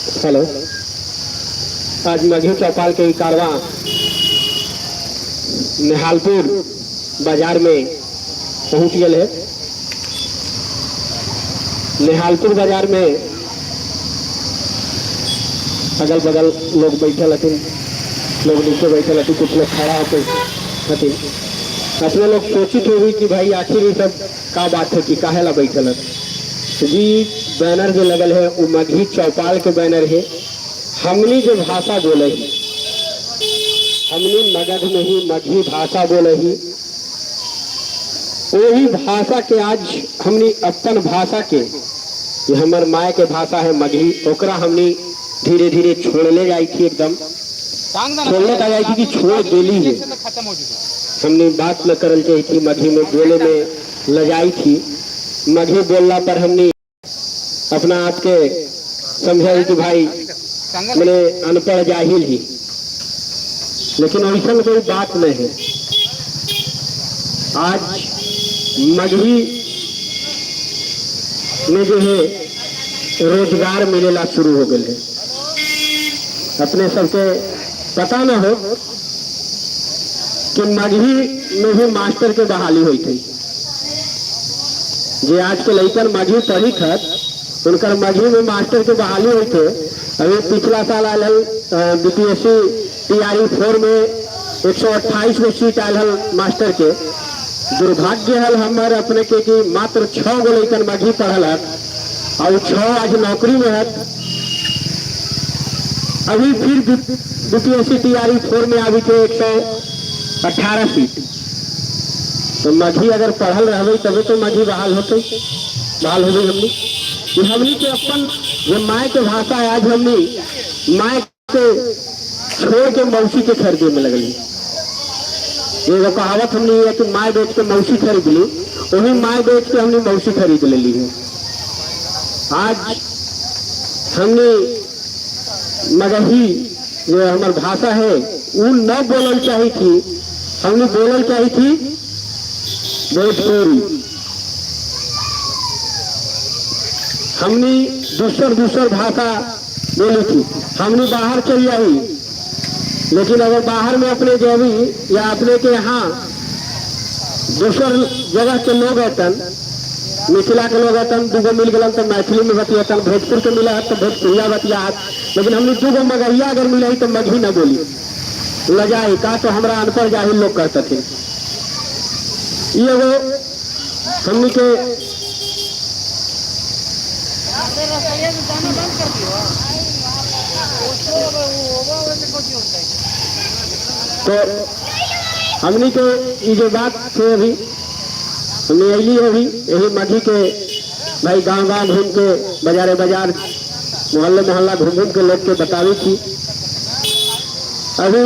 हेलो, आज मगही चौपाल के कारवा निहालपुर बाजार में पहुंच गए है। निहालपुर बाजार में अगल बगल लोग बैठल हथिन, लोग नीचे बैठल हथिन, कुछ लोग खड़ा होकर हथिन। अपने लोग सोचित होगी कि भाई आखिर ये सब का बात है कि काहे ला बैठल है। जी बैनर जो लगल है वो मगही चौपाल के बैनर है। हमनी जो भाषा बोले ही, हमनी मगध में ही मगही भाषा बोले ही, वही भाषा के आज हमनी अपन भाषा के, ये हमर माय के भाषा है मगही, ओकरा हमनी धीरे धीरे छोड़ले जाई थी, एकदम छोड़ले का जाई थी कि छोड़ देली है। हमने बात न करल चाही थी, मगही में बोले में लजाई थी। मगही बोलला पर हमने अपना आप के समझाई कि भाई मैंने अनपढ़ जाहिल ही, लेकिन ऐसा कोई बात नहीं है। आज मगही में जो है रोजगार मिलेला शुरू हो गए है। अपने सबके पता न हो कि मगही में भी मास्टर के बहाली हुई थी। जे आज के लड़कन मगही पढ़ी थत उनकर मगही में मास्टर के बहाली हुई थे। अभी पिछला साल आयल हल बीपीएससी टीआरई 4 में 128 गो सीट आयल हल मास्टर के। दुर्भाग्य हल हमारे अपने के कि मात्र 6 गो लड़कन मगही पढ़ल हत और 6 आज नौकरी में हत। अभी फिर बीपीएससी टीआरई 4 में अभी के 118 सीट। तो मगही अगर पढ़ल रहे तभी तो मगही बहाल होते, बहाल हो गई हमनी। ये हमनी के अपन जो माय के भाषा है, आज हमनी माय के छोड़ के मौसी के खरीदे में लगली। ये कहावत हमनी है कि my बेच के मौसी खरीद ली, वही my बेच के हमने मौसी खरीद ले ली है। आज हमने मगही जो हमार भाषा है वो न बोलल चाही थी, हमने बोलल चाही थी भोजपुरी। हमने दूसर दूसर भाषा बोली थी, हमने बाहर चली आई, लेकिन अगर बाहर में अपने जाबी या अपने के यहाँ दूसर जगह के लोग हतन, मिथिला के लोग हतन, दूगो मिल गलन तो मैथिली में बतियातन, भोजपुर के मिला तो भोजपुरिया बतियात, लेकिन हमने दूगो मगहिया अगर मिला तो मगही न बोली, लजाई का तो हमरा अनपढ़ जाहिल लोग कहते थे। ये वो हमने के तो हमने के ये जो बात थे अभी हमने अली अभी यही मगही के भाई गांव गांव घूम के बाजारे बाजार मोहल्ले मोहल्ला घूम घूम के लोग के बतावी थी। अभी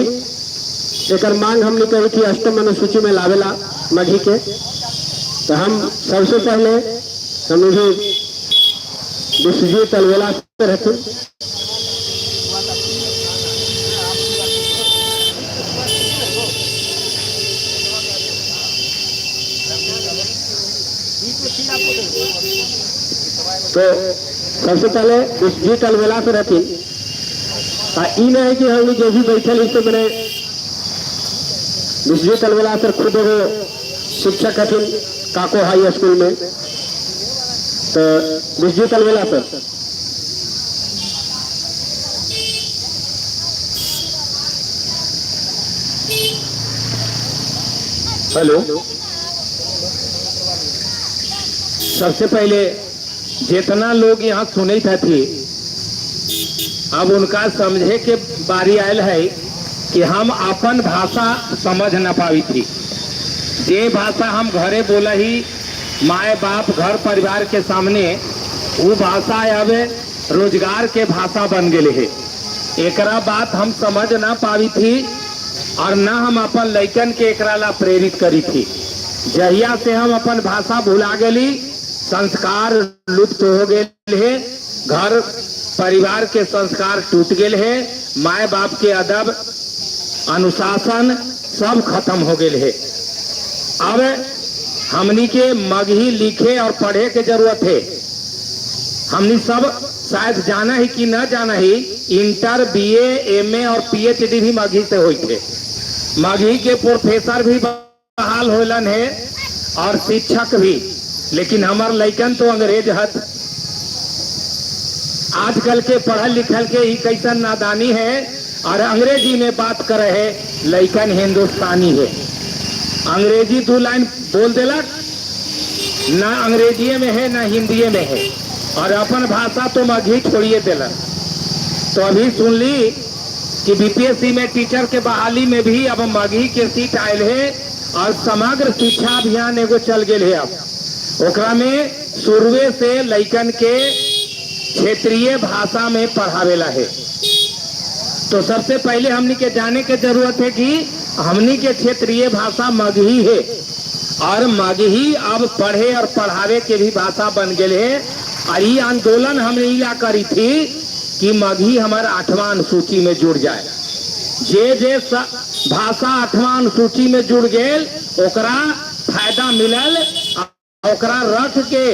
एक मांग हमने कही थी अष्टम अनुसूची में लावेला मगही के, तो हम सबसे पहले हम भी विश्वजीत अलवेला से रहते। तो सबसे पहले विश्वजीत अलवेला से रहती। ई नहीं कि हम जो भी बैठल इसे मैंने विश्वजीत अलवेला सर खुद एगो शिक्षक हथिन काको हाई स्कूल में। तो विश्वजीत अलवेला सर, हेलो। सबसे पहले जितना लोग यहाँ सुने थी अब उनका समझे के बारी आयल है कि हम अपन भाषा समझ न पावी थी। जे भाषा हम घरे बोला ही माए बाप घर परिवार के सामने, वो भाषा अब रोजगार के भाषा बन गए है। एकरा बात हम समझ न पावी थी और न हम अपन लैकन के एकरा ला प्रेरित करी थी। जहिया से हम अपन भाषा भुला गली, संस्कार लुप्त हो गए है, घर परिवार के संस्कार टूट गए है, माए बाप के अदब अनुशासन सब खत्म हो गए है। अब हमनी के मगही लिखे और पढ़े के जरूरत है। हमनी सब शायद जाना ही कि न जाना ही, इंटर, बीए, एमए और पीएचडी भी मगही से हुई थे। मगही के प्रोफेसर भी बहाल होलन है और शिक्षक भी, लेकिन हमार लइकन तो अंग्रेज हत। आजकल के पढ़ल लिखल के ही कैसन नादानी है और अंग्रेजी में बात करे है, लइकन हिंदुस्तानी है। अंग्रेजी दो लाइन बोल देलक, ना अंग्रेजी में है ना हिंदी में है, और अपन भाषा तो मगही छोड़िए देलक। तो अभी सुन ली कि बीपीएससी में टीचर के बहाली में भी अब मगही के सीट आयल है और समग्र शिक्षा अभियान एगो चल गए है। अब ओकरा में शुरुए से लइकन के क्षेत्रीय भाषा में पढ़ावेला है। तो सबसे पहले हमनी के जाने के जरूरत है कि हमनी के क्षेत्रीय भाषा मगही है और मगही अब पढ़े और पढ़ावे के भी भाषा बन गए है। और ये आंदोलन हमने इला करी थी कि मगही हमारे आठवां अनुसूची में जुड़ जाए। जे जे भाषा आठवां अनुसूची में जुड़ गेल ओकरा फायदा मिलल, ओकरा रख के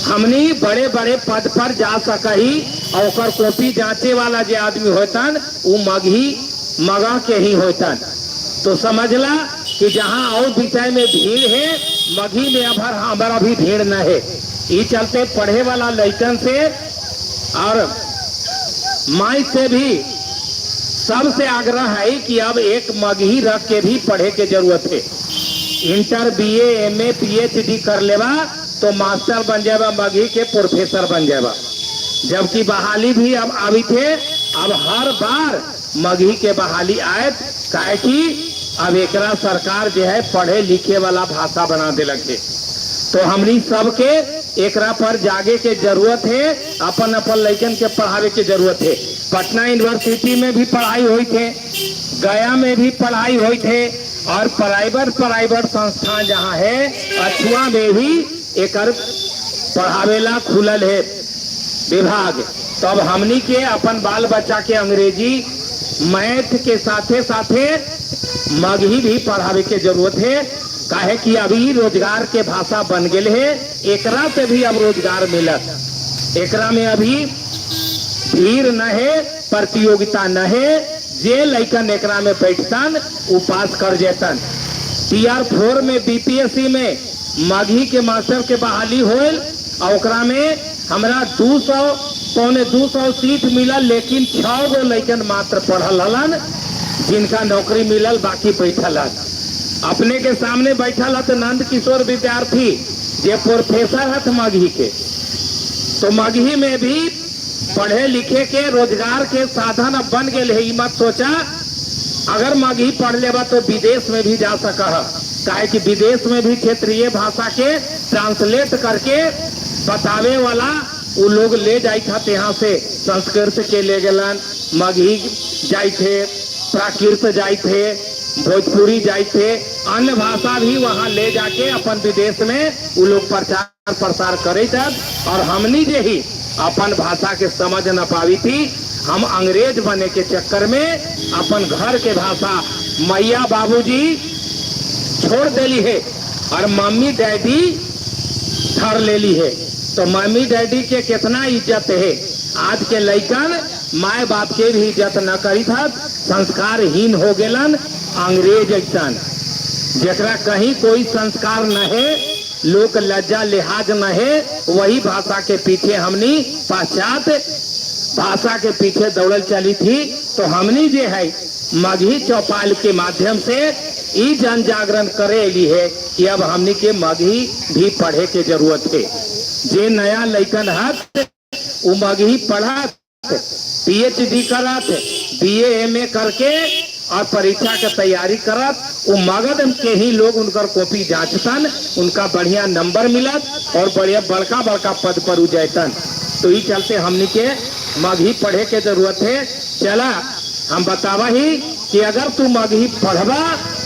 हमनी बड़े बड़े पद पर जा सकही और ओकर कॉपी जांचे वाला जे आदमी होतन वो मगही मगह के ही होतन। तो समझला कि जहां और विषय में भीड़ है, मगही में अब हमारा भी भीड़ न है। ये चलते पढ़े वाला लइकन से और माई से भी सबसे आग्रह है कि अब एक मगही रख के भी पढ़े के जरूरत है। इंटर, बीए, एमए, पीएचडी कर लेवा तो मास्टर बन जाएगा, मगही के प्रोफेसर बन जाएगा। जबकि बहाली भी अब आवी थे, अब हर बार मगही के बहाली आए, काहे कि अब एकरा सरकार जो है पढ़े लिखे वाला भाषा बना दिलक है। तो हमनी सबके एकरा पर जागे के जरूरत है, अपन अपन लइकन के पढ़ावे के जरूरत है। पटना यूनिवर्सिटी में भी पढ़ाई हुई थे, गया में भी पढ़ाई हुई थे और प्राइवेट प्राइवेट संस्थान जहाँ है अछुआ में भी एकर पढ़ावेला खुलल है विभाग। तो अब हमनी के अपन बाल बच्चा के अंग्रेजी मैथ के साथे साथे मगही भी पढ़ावे के जरूरत है, काहे कि अभी रोजगार के भाषा बन गए है। एकरा से भी अब रोजगार मिलत, एकरा में अभी भीड़ न है, प्रतियोगिता न है। जे लइकन एकरा में बैठतन उ पास कर जेतन। टीआर 4 में बीपीएससी में मगही के मास्टर के बहाली होल और ओकरा में हमरा 200 175 सीट मिलल, लेकिन 6 गो लइकन मात्र पढ़ल हलन जिनका नौकरी मिलल, बाकी बैठल हन। अपने के सामने बैठल हत नंद किशोर विद्यार्थी जे प्रोफेसर हत मगही के। तो मगही में भी पढ़े लिखे के रोजगार के साधन अब बन गए है। मत सोचा अगर मगही पढ़ लेबा तो विदेश में भी जा सका है, काहे कि विदेश में भी क्षेत्रीय भाषा के ट्रांसलेट करके बतावे वाला वो लोग ले जाए था। यहाँ से संस्कृत के ले गलन, मगही जाए थे, प्राकृत जाए थे, भोजपुरी जाए थे, अन्य भाषा भी वहां ले जाके अपन विदेश में वो लोग प्रचार प्रसार करे थे। और हमनी जे ही अपन भाषा के समझ न पावी थी, हम अंग्रेज बने के चक्कर में अपन घर के भाषा मैया बाबूजी छोड़ देली है और मम्मी डैडी धर लेली है। तो मम्मी डैडी के कितना इज्जत है, आज के लइकन माए बाप के भी इज्जत न करी था, संस्कारहीन हो गेलन अंग्रेज ऐसन, जकरा कहीं कोई संस्कार न है, लोक लज्जा लिहाज न है, वही भाषा के पीछे हमनी पाश्चात्य भाषा के पीछे दौड़ल चली थी। तो हमनी जे है मगही चौपाल के माध्यम से ई जन जागरण करे ली है कि अब हमनी के मगही भी पढ़े के जरूरत है। जे नया लइकन हत उ मगही पढ़त, पीएचडी करत, बीए एमए करके और परीक्षा के तैयारी करत, उ मगध के ही लोग उनकर कॉपी जांचतन, उनका बढ़िया नंबर मिलत और बढ़िया बड़का बड़का पद पर उ जैतन। तो ई चलते हमनी के मगही पढ़े के जरूरत है। चला हम बतावा ही कि अगर तू मगही पढ़बा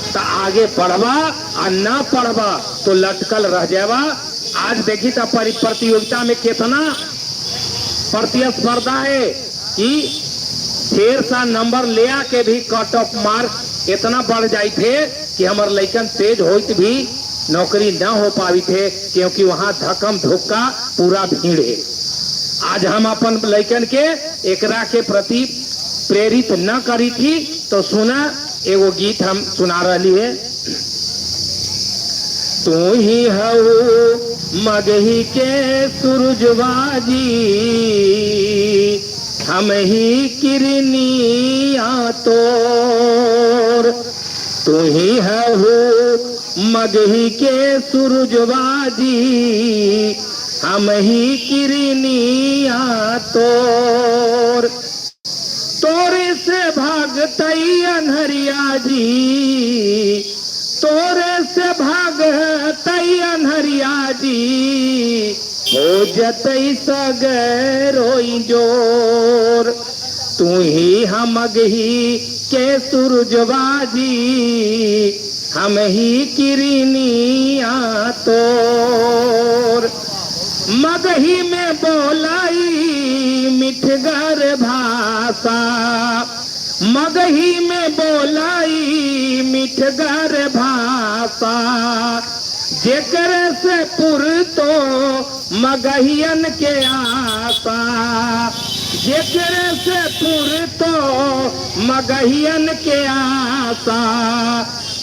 तो आगे बढ़बा और ना पढ़बा तो लटकल रह जाबा। आज देखी तो प्रतियोगिता में कितना प्रतिस्पर्धा है कि ढेर सा नंबर ले आके भी कट ऑफ मार्क इतना बढ़ जाए थे कि हमार लइकन तेज होत भी नौकरी न हो पावी थे, क्योंकि वहां धक्कम धुक्का पूरा भीड़ है। आज हम अपन लइकन के एकरा के प्रति प्रेरित न करी थी। तो सुना एगो गीत हम सुना रही है। तू ही हऊ मगही के सुरजवाजी, हम ही किरनिया तोर। तू ही हऊ मगही के सुरजवाजी, हम ही किरनिया तोर। तोरे से भागतई अनहरिया जी, तोरे से भागतई अनहरिया जी, हो जतई सगरोई जोर। तू ही हम मगही के सुरजवाजी, हम ही किरनिया तोर। मगही में बोलाई मिठगर भाषा, मगही में बोलाई मिठगर भाषा, जेकर से पुर तो मगहियन के आशा, जेकर से पुर तो मगहियन के आशा,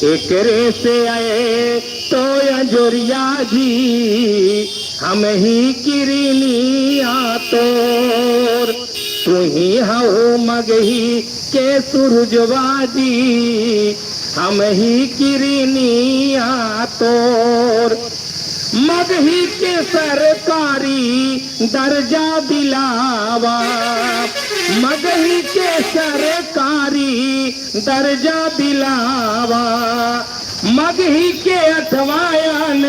एकरे से आए तो अंजोरिया जी, हम ही किरनिया तोर। तू ही हऊ मगही के सुरजवाजी, हम ही किरनिया तोर। मगही के सरकारी दर्जा दिलावा, मगही के सरकारी दर्जा दिलावा, मगही के अठवायन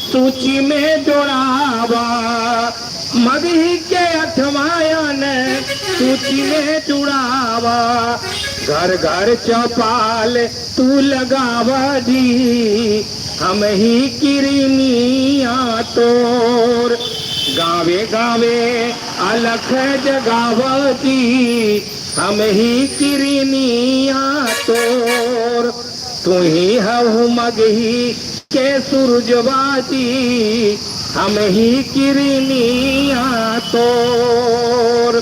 सूची में जोड़ावा, मगही के अठवायन सूची में जुड़ावा, घर घर चौपाल तू लगावा जी, हम ही किरनिया तोर। गावे गावे अलख जगावा जी, हम ही किरनिया तोर। तू ही हऊ मगही के सुरजवाजी, हम ही किरनिया तोर।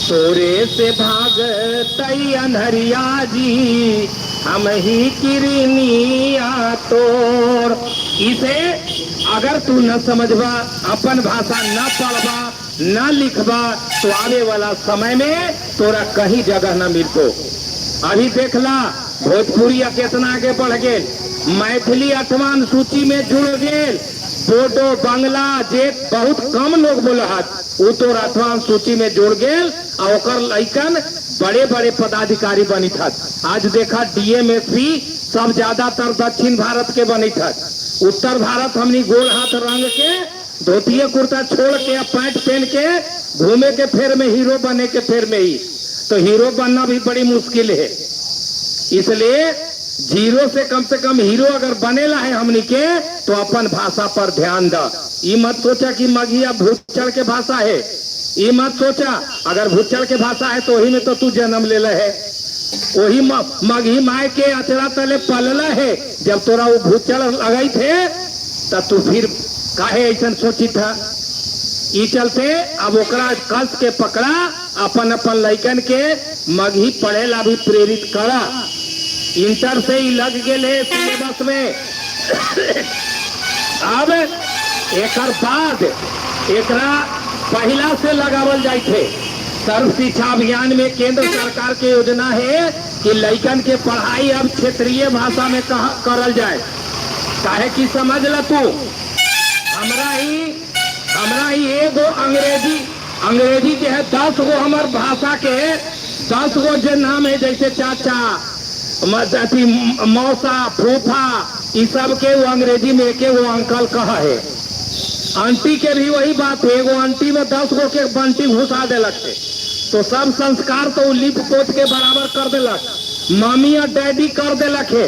तोरे से भागतई अनहरिया जी, हम ही किरनिया तोर। इसे अगर तू न समझबा, अपन भाषा न पढ़बा, न लिखबा, तो आने वाला समय में तोरा कहीं जगह न मिलतो। अभी देखला भोजपुरी कितना आगे बढ़ गेल, मैथिली अठवां सूची में जुड़ गेल, बोडो बांग्ला जे बहुत कम लोग बोला हत उ तो अठवां सूची में जुड़ गेल और ओकर लइकन बड़े बड़े पदाधिकारी बनी थत। आज देखा डीएमएसपी सब ज्यादातर दक्षिण भारत के बनी थत। उत्तर भारत हमनी गोल हाथ रंग के धोतिए कुर्ता छोड़ के पैंट पहन के घूमे के फेर में, हीरो बने के फेर में ही, तो हीरो बनना भी बड़ी मुश्किल है। इसलिए जीरो से कम हीरो अगर बनेला है हमनी के, तो अपन भाषा पर ध्यान द। ये मत सोचा कि मगहिया भूचड़ के भाषा है, ये मत सोचा। अगर भूचड़ के भाषा है तो वही में तो तू जन्म ले है, वही मगही माए के अचरा तले पलला है। जब तोरा वो भूचड़ लगाई थे तब तू फिर काहे ऐसा सोची था। ई चलते अब ओकरा कस के पकड़ा, अपन अपन लइकन के मगही पढ़े ला भी प्रेरित करा। इंटर से ही लग गए सिलेबस में। अब एकर बाद एकरा पहला से लगावल जाए थे। सर्व शिक्षा अभियान में केंद्र सरकार के योजना है कि लइकन के पढ़ाई अब क्षेत्रीय भाषा में करल जाए। काहे की समझ ल तू, हमरा ही एगो अंग्रेजी अंग्रेजी के है 10 गो हमार भाषा के 10 गो जो नाम है, जैसे चाचा, मौसा, फूफा, इस सब के वो अंग्रेजी में एक वो अंकल कहा है। आंटी के भी वही बात है, एगो आंटी में 10 गो के बंटी घुसा देलक है, तो सब संस्कार तो लिप पोत के बराबर कर देलक। मम्मी और डैडी कर देलक है,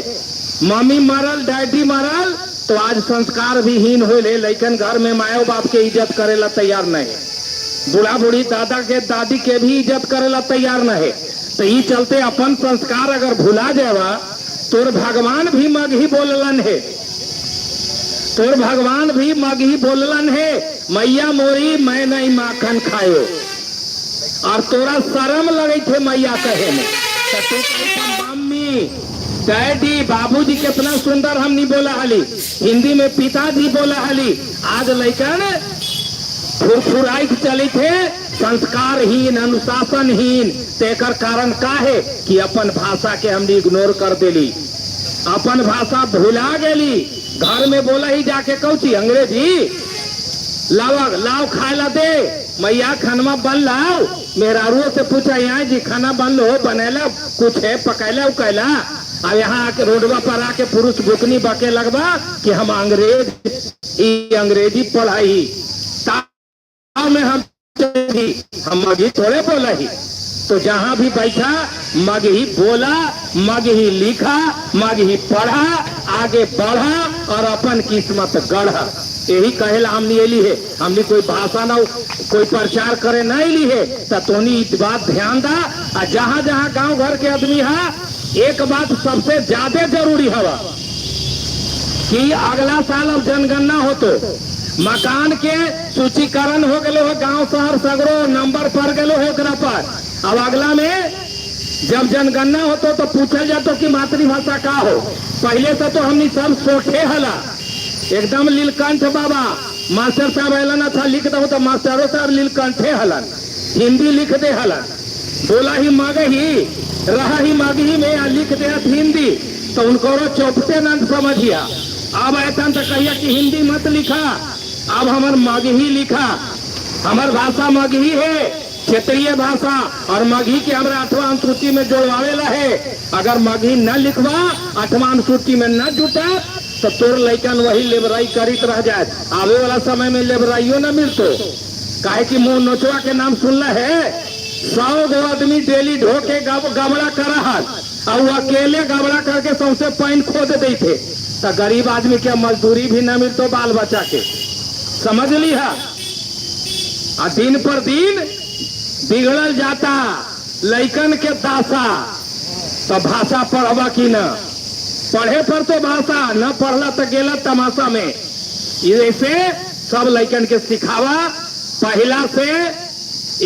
मम्मी मरल डैडी मरल, तो आज संस्कार भी हीन हो ले। लेकिन घर में माओ बाप के इज्जत करेला तैयार नहीं, बूढ़ा बूढ़ी दादा के दादी के भी इज्जत करेला तैयार नहीं। तो ये चलते अपन संस्कार अगर भुला जावा तो भगवान भी मगही बोललन है। तोर भगवान भी मगही बोललन है, मैया मोरी मैं नहीं माखन खायो, और तोरा शर्म लगे थे मैया कहे में, तो तू कही मम्मी डैडी बाबूजी कितना सुंदर हम नहीं बोला हली, हिंदी में पिताजी बोला हली। आज लैकन फुरफुराई चली थे, संस्कारहीन अनुशासनहीन। तेकर कारण का है कि अपन भाषा के हमने इग्नोर कर देली, अपन भाषा भुला गेली। घर में बोला ही जाके कौची अंग्रेजी, लाव लाव खाए ला दे मैया खानवा बन लाओ, मेहरारुओं से पूछा यहाँ जी खाना बन लो बनेला कुछ है पकैला उकैला। अब यहाँ आके रोडवा पर आके पुरुष बुकनी बके लगवा कि हम अंग्रेज अंग्रेजी पढ़ाई में हम मगही थोड़े बोला ही। तो जहां भी बैठा मगही बोला, मगही लिखा, मगही पढ़ा, आगे बढ़ा और अपन किस्मत गढ़ा। यही कहेला हमने एली है, हमने कोई भाषा ना कोई प्रचार करे नहीं ली है। तो तोनी इस बात ध्यान दा, और जहां जहां गांव घर के आदमी है, एक बात सबसे ज्यादा जरूरी हवा कि अगला साल अब जनगणना हो तो मकान के सूचीकरण हो गलो हो, गांव शहर सगरो नंबर पर गलो हो ओकरा पर। अब अगला में जब जनगणना हो तो पूछल जातो कि मातृभाषा का हो। पहले से तो हमनी सब सोठे हला एकदम लीलकंठ बाबा, मास्टर साहब अलन अच्छा लिख दो तो मास्टरों साहब लीलकंठे हलन, हिंदी लिख दे हलन, बोला ही मगही रहा ही मगही में आ लिख दे हिंदी, तो उनको चौपटे न समझिया। अब ऐसा तो कहिया कि हिंदी मत लिखा, अब हमार मगही लिखा, हमार भाषा मगही है, क्षेत्रीय भाषा, और मगही के हमरा आठवां अनुसूची में जोड़वावेला है। अगर मगही न लिखवा, आठवां अनुसूची में न जुटा, तो तोर लैकन वही लेबराई करित रह जाए। आवे वाला समय में लेबराइयो न मिलतो, काहे कि मुंह नोचवा के नाम सुनला है, 100 गो आदमी डेली ढो के गबड़ा करा हल, और अकेले गबड़ा करके सौसे पानी खोद दे थे, तो गरीब आदमी के मजदूरी भी न मिलतो बाल बच्चा के, समझ लिहा। आ दिन पर दिन बिगड़ल जाता लैकन के दासा। तो भाषा पढ़वा की न पढ़े पर तो भाषा न पढ़ला तो गेला तमाशा में। ऐसे सब लैकन के सिखावा पहला से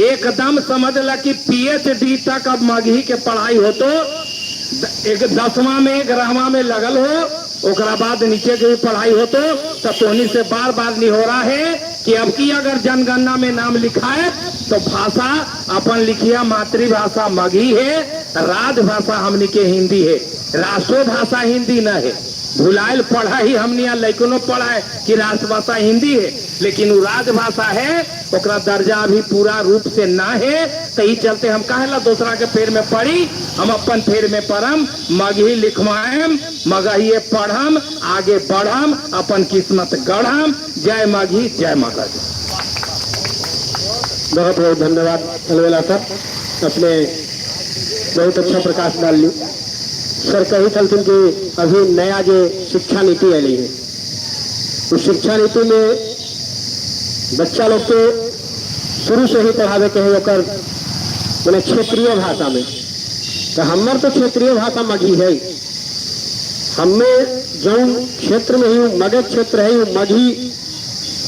एकदम समझ ला कि PhD तक अब मगही के पढ़ाई हो तो एक 10वां में 11वां में लगल हो, ओकरा बाद नीचे के भी पढ़ाई हो तो तोहनी से बार बार नहीं हो रहा है कि अब की अगर जनगणना में नाम लिखाए तो भाषा अपन लिखिया मातृभाषा मगही है, राजभाषा हमनी के हिंदी है, राष्ट्रभाषा हिंदी न है। भुलायल पढ़ा ही हमनी लैकनो पढ़ा है कि राष्ट्रभाषा हिंदी है, लेकिन वो राजभाषा है, ओकरा दर्जा अभी पूरा रूप से ना है। तो ही चलते हम काहेला दूसरा के फेर में पड़ी, हम अपन फेर में पढ़म, मगही लिखवाएम, मगही पढ़म, आगे बढ़म, अपन किस्मत गढ़म। जय मगही, जय मगध। बहुत बहुत धन्यवाद अलवेला सर, अपने बहुत अच्छा प्रकाश डाल ली। सर कही चलते कि अभी नया जो शिक्षा नीति आई है, उस शिक्षा नीति में बच्चा लोग के शुरू से ही पढ़ावे के है ओकर मैंने क्षेत्रीय भाषा में। तो हमार तो क्षेत्रीय भाषा मगही है, हमें जो क्षेत्र में ही मगध क्षेत्र है, वो मगही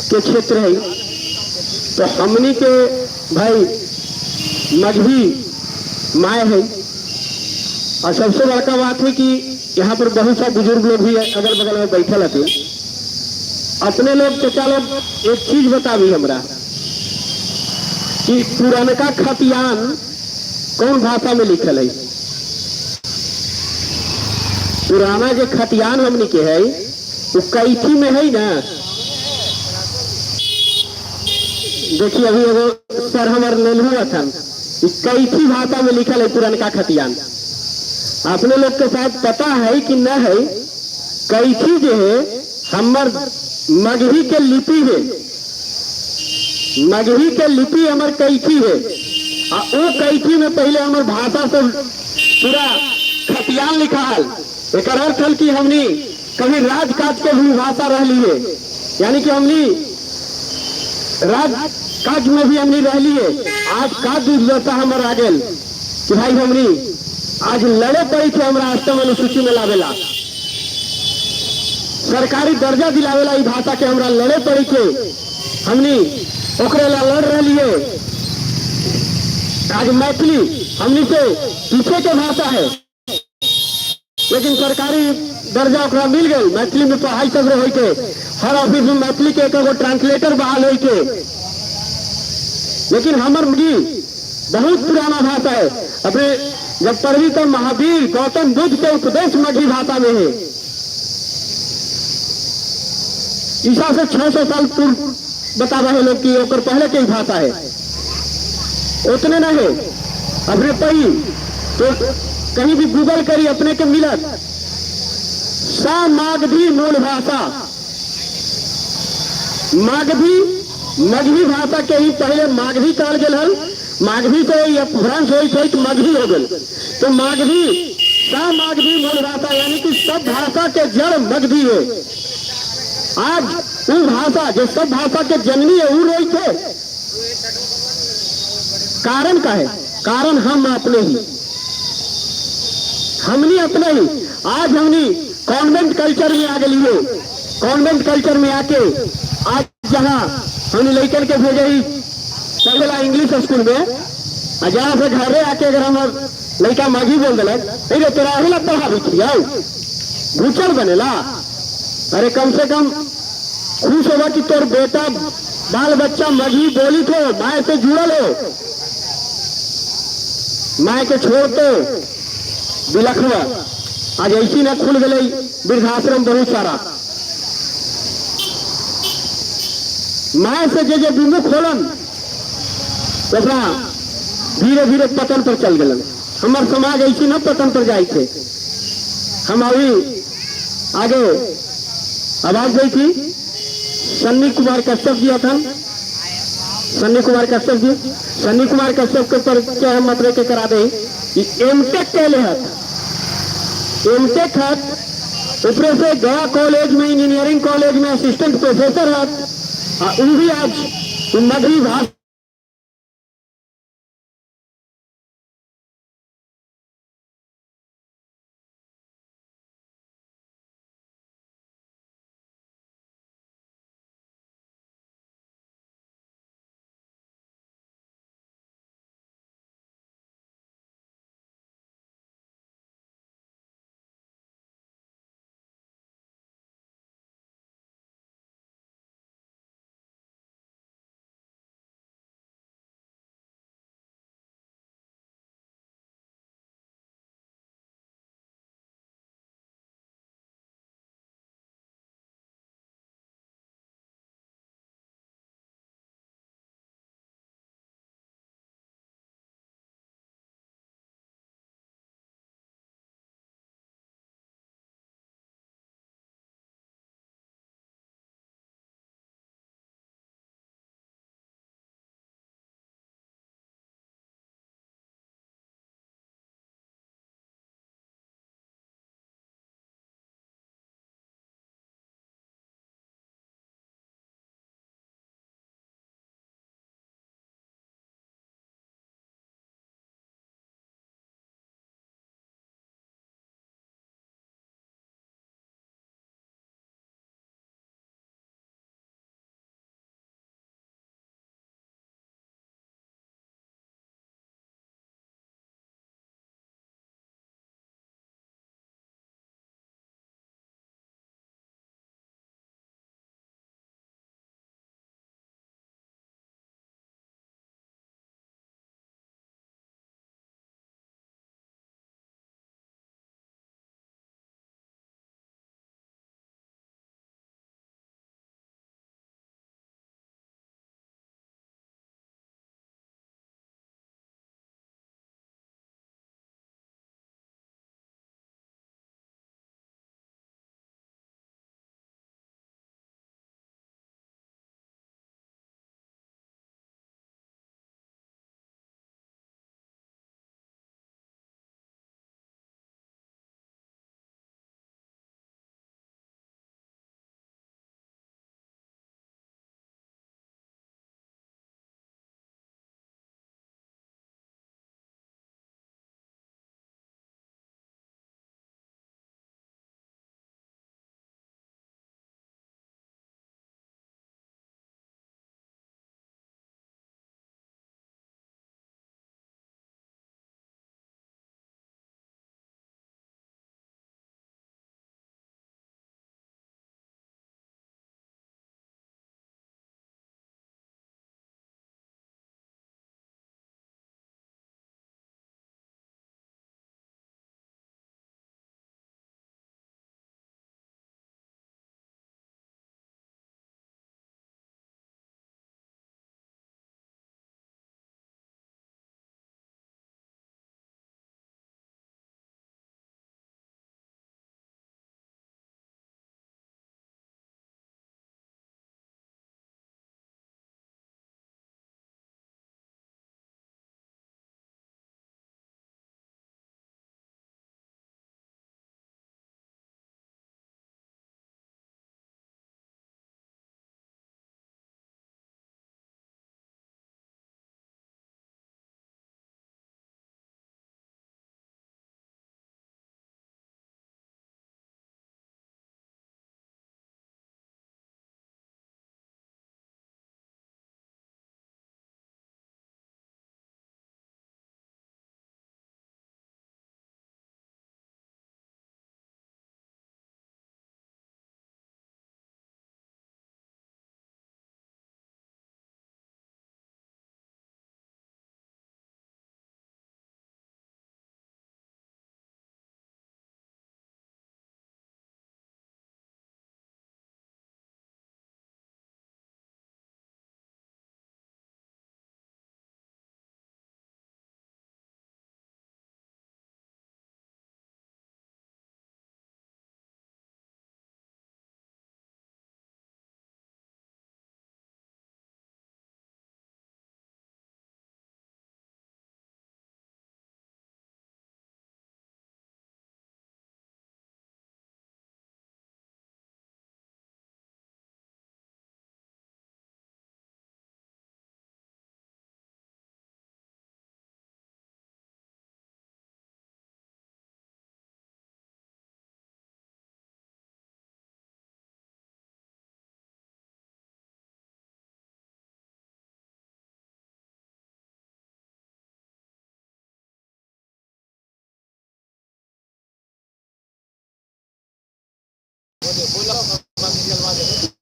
के क्षेत्र है, तो हमनी के भाई मगही माए है। और सबसे बड़का बात है कि यहाँ पर बहुत सा बुजुर्ग लोग भी अगल बगल में बैठल हथिन। अपने लोग चचा लोग एक चीज बताबी हमरा कि पुरानका खतियान कौन भाषा में लिखल है? पुराना जो खतियान हमनी के है वो कैथी में है ना। देखिए अभी एगो सर हमार लेलहू हथन, कैथी भाषा में लिखल है पुरानका खतियान। अपने लोग के साथ पता है कि न है, कैथी जो है हमर मगही के लिपि है, मगही के लिपि हमर कैथी है, आ वो कैथी में पहले हमर भाषा से पूरा खतियान लिखा है। एक अर्थ है कि हमनी कभी राजकाज के भी भाषा रहली है, यानी कि हमनी राजकाज में भी हमनी रहली है। आज का दुर्दशा हमर आ गेल कि भाई हमनी आज लड़े पड़ी थे हमरा अष्टम अनुसूची में लावेला। सरकारी दर्जा दिलावेला ई भाषा के हमरा लड़े पड़ी के, हमनी ओकरे ला लड़ रही है। आज मैथिली हमनी से पीछे के भाषा है, लेकिन सरकारी दर्जा ओकरा मिल गई। मैथिली में पढ़ाई सब होई के, हर ऑफिस में मैथिली के एक एगो ट्रांसलेटर बहाल होई के। लेकिन हमर मगही बहुत पुराना भाषा है। अपने जब पढ़ी तो महावीर गौतम बुद्ध के उपदेश मगही भाषा में है। ईसा से 600 साल पूर्व बता रहे लोग कि ओकर पहले के ही भाषा है, उतने न है। अपने पढ़ी तो कहीं भी गूगल करी अपने के मिलत सा मागधी मूल भाषा। मागधी मगही भाषा के ही पहले मागधी कहल गेल हल, मागधी से ही अपभ्रंश होई होई मगही हो गल। तो मागधी सा मागधी मूल भाषा, यानी कि सब भाषा के जड़ मगधी है। आज वो भाषा जो सब भाषा के जननी है वो रोई थे। कारण का है? कारण हम अपने ही, हमनी अपने ही। आज हमनी कॉन्वेंट कल्चर में आ गई है। कॉन्वेंट कल्चर में आके आज जहाँ हमने लड़कन के भेजे ही पहला इंग्लिश स्कूल में, और जहाँ से घरे आके अगर हम लड़का मगही बोल दिलक, अरे तोरा अहिला पढ़ाबी थी आओ घुचल बनेला। अरे कम से कम खुश होगा कि तोर बेटा बाल बच्चा मगही बोली थे, माए से जुड़ल हो, माए के छोड़ तो बिलखवा। आज ऐसी ना खुल गई वृद्धाश्रम बहुत सारा। माए से जे जे विमुख होलन ओकरा धीरे धीरे पतन पर चल गलन। हमार समाज ऐसी न पतन पर जाए थे। हम अभी आगे आवाज दी थी सन्नी कुमार कश्यप जी अथन, सन्नी कुमार कश्यप जी, सन्नी कुमार कश्यप के परिचय हम अपने के करा दे। एमटेक कहले हथ, एमटेक हथ, ऊपर से गया कॉलेज में, इंजीनियरिंग कॉलेज में असिस्टेंट प्रोफेसर हथ, आ उ भी आज मगही भाषा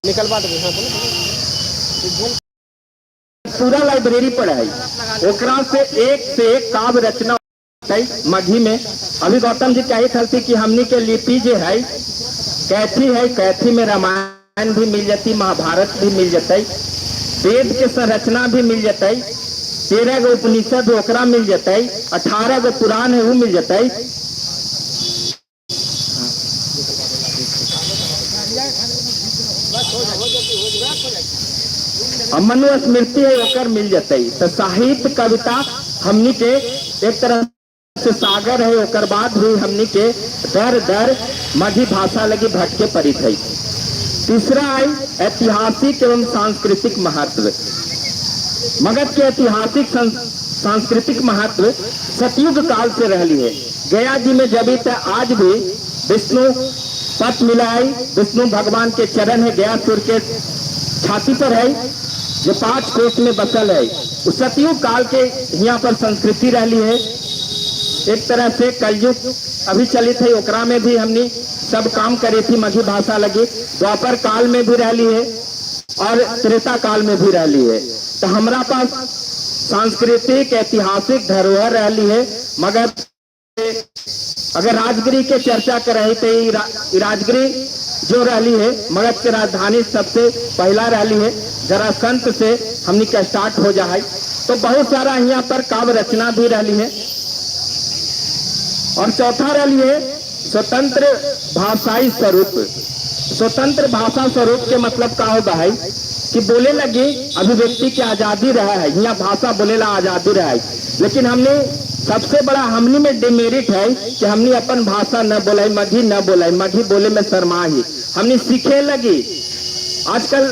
निकलवा देबै। हाँ, बोलो। पूरा लाइब्रेरी पर है, ओकरा से एक काव्य रचना है मगही में। अभी गौतम जी कही थी कि हमनी के लिपि जो है कैथी है, कैथी में रामायण भी मिल जाती, महाभारत भी मिल जाती, वेद के संरचना भी मिल जाती, 13 गो उपनिषद ओकरा मिल जाती, 18 गो पुराण है वो मिल जाती। मनुस्मृति है ओकर मिल जाते। तो साहित्य कविता हमनी के एक तरह से सागर है, ओकर बाद भी हमनी के दर दर मगही भाषा लगी भटके पड़ी थी। तीसरा आई ऐतिहासिक एवं सांस्कृतिक महत्व। मगध के ऐतिहासिक सांस्कृतिक महत्व सतयुग काल से रहली है। गया जी में जब तक आज भी विष्णु पथ मिला है, विष्णु भगवान के चरण है गया सुर के छाती पर है, जो 5 कोस में बसल है। उस सतयुग काल के यहाँ पर संस्कृति रहली है। एक तरह से कलयुग अभी चलित है, ओकरा में भी हमने सब काम करे थी मगही भाषा लगी। द्वापर काल में भी रहली है और त्रेता काल में भी रहली है। तो हमारा पास सांस्कृतिक ऐतिहासिक धरोहर रहली है। मगर अगर राजगिरी के चर्चा कर रहे थे, राजगिरी जो रहली है मगध के राजधानी सबसे पहला रहली है, जरा संत से हमनी का स्टार्ट हो जाए। तो बहुत सारा यहाँ पर काव्य रचना भी रहली है। और चौथा रहली है स्वतंत्र भाषाई स्वरूप। स्वतंत्र भाषा स्वरूप के मतलब का होगा है कि बोले लगी अभिव्यक्ति की आजादी रहा है, यहाँ भाषा बोले ला आजादी रहा है। लेकिन हमने सबसे बड़ा हमनी में डिमेरिट है कि हमने अपन भाषा न बोलाई, मगही न बोलाई, मगही बोले में शर्मा ही हमने सीखे लगी। आजकल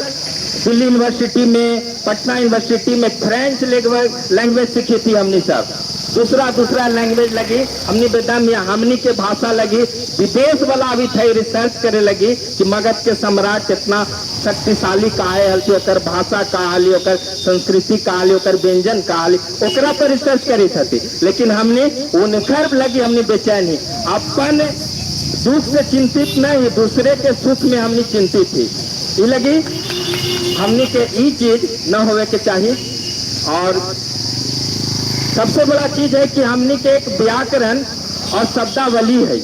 दिल्ली यूनिवर्सिटी में, पटना यूनिवर्सिटी में फ्रेंच लैंग्वेज सीखी थी हमने सब, दूसरा दूसरा लैंग्वेज लगी हमने बेदम या हमनी के भाषा लगी। विदेश वाला भी थे रिसर्च करे लगी कि मगध के सम्राट कितना शक्तिशाली का है, हल्की ओकर भाषा का हली, ओकर संस्कृति का हली, ओकर व्यंजन का हली, ओकरा पर रिसर्च करे थी। लेकिन हमने उनकर लगी हमने बेचैन ही, अपन दुख से चिंतित नहीं, दूसरे के सुख में हमने चिंतित थी। ये लगी हमने के ई चीज न होवे के चाहिए। और सबसे बड़ा चीज है कि हमने के एक व्याकरण और शब्दावली है।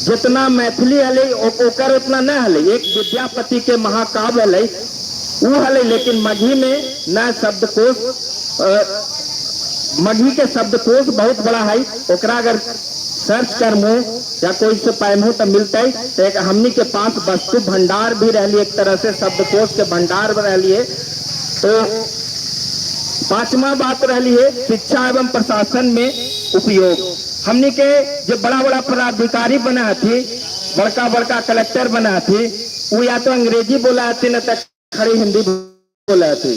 जितना मैथिली हले ओकर उतना न हले। एक विद्यापति के महाकाव्य हले वो हले, लेकिन मगही में न शब्दकोश, मगही के शब्दकोश बहुत बड़ा है। ओकरा अगर सर्च करमो या कोई से पाएमो तो मिलता है। तो एक हमनी के पास वस्तु भंडार भी रहली, एक तरह से शब्दकोश के भंडार भी रहली है। तो पांचवा बात रही है शिक्षा एवं प्रशासन में उपयोग। हमनी के जो बड़ा बड़ा पदाधिकारी बना थी, बड़का बड़का कलेक्टर बना थी, वो या तो अंग्रेजी बोला थी न तो खड़ी हिंदी बोला थी।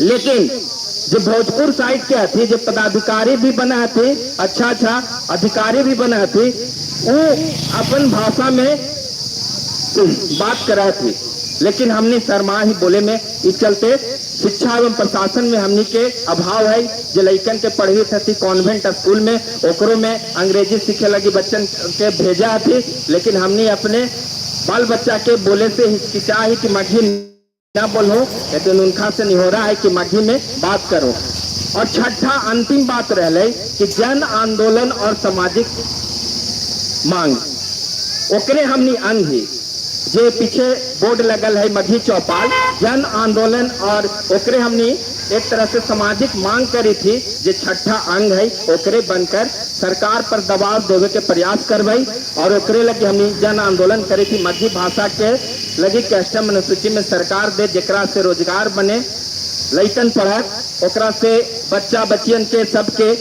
लेकिन जो भोजपुर साइड के थी, जो पदाधिकारी भी बना थी, अच्छा अच्छा अधिकारी भी बना थी, वो अपन भाषा में बात करा थी। लेकिन हमने शर्मा ही बोले में। इस चलते शिक्षा एवं प्रशासन में हमनी के अभाव है। जो लइकन के पढ़ी थी कॉन्वेंट स्कूल में, ओकरो में अंग्रेजी सीखे लगी बच्चन के भेजा थी, लेकिन हमने अपने बाल बच्चा के बोले से हिचकिचा है कि मगही ना बोलो, लेकिन उनका से नहीं हो रहा है कि मगही में बात करो। और छठा अंतिम बात रह कि जन आंदोलन और सामाजिक मांग, ओकरे हमनी अंग ही जे पीछे बोर्ड लगल है मगही चौपाल जन आंदोलन, और ओकरे हमनी एक तरह से सामाजिक मांग करी थी। जे छठा अंग है ओकरे बनकर सरकार पर दबाव देवे के प्रयास करवाई और ओकरे लगी हमनी जन आंदोलन करी थी। मगही भाषा के लगी के अष्टम अनुसूची में सरकार दे, जेकरा से रोजगार बने, लइकन पढ़त, ओकरा से बच्चा बच्चियन के सबके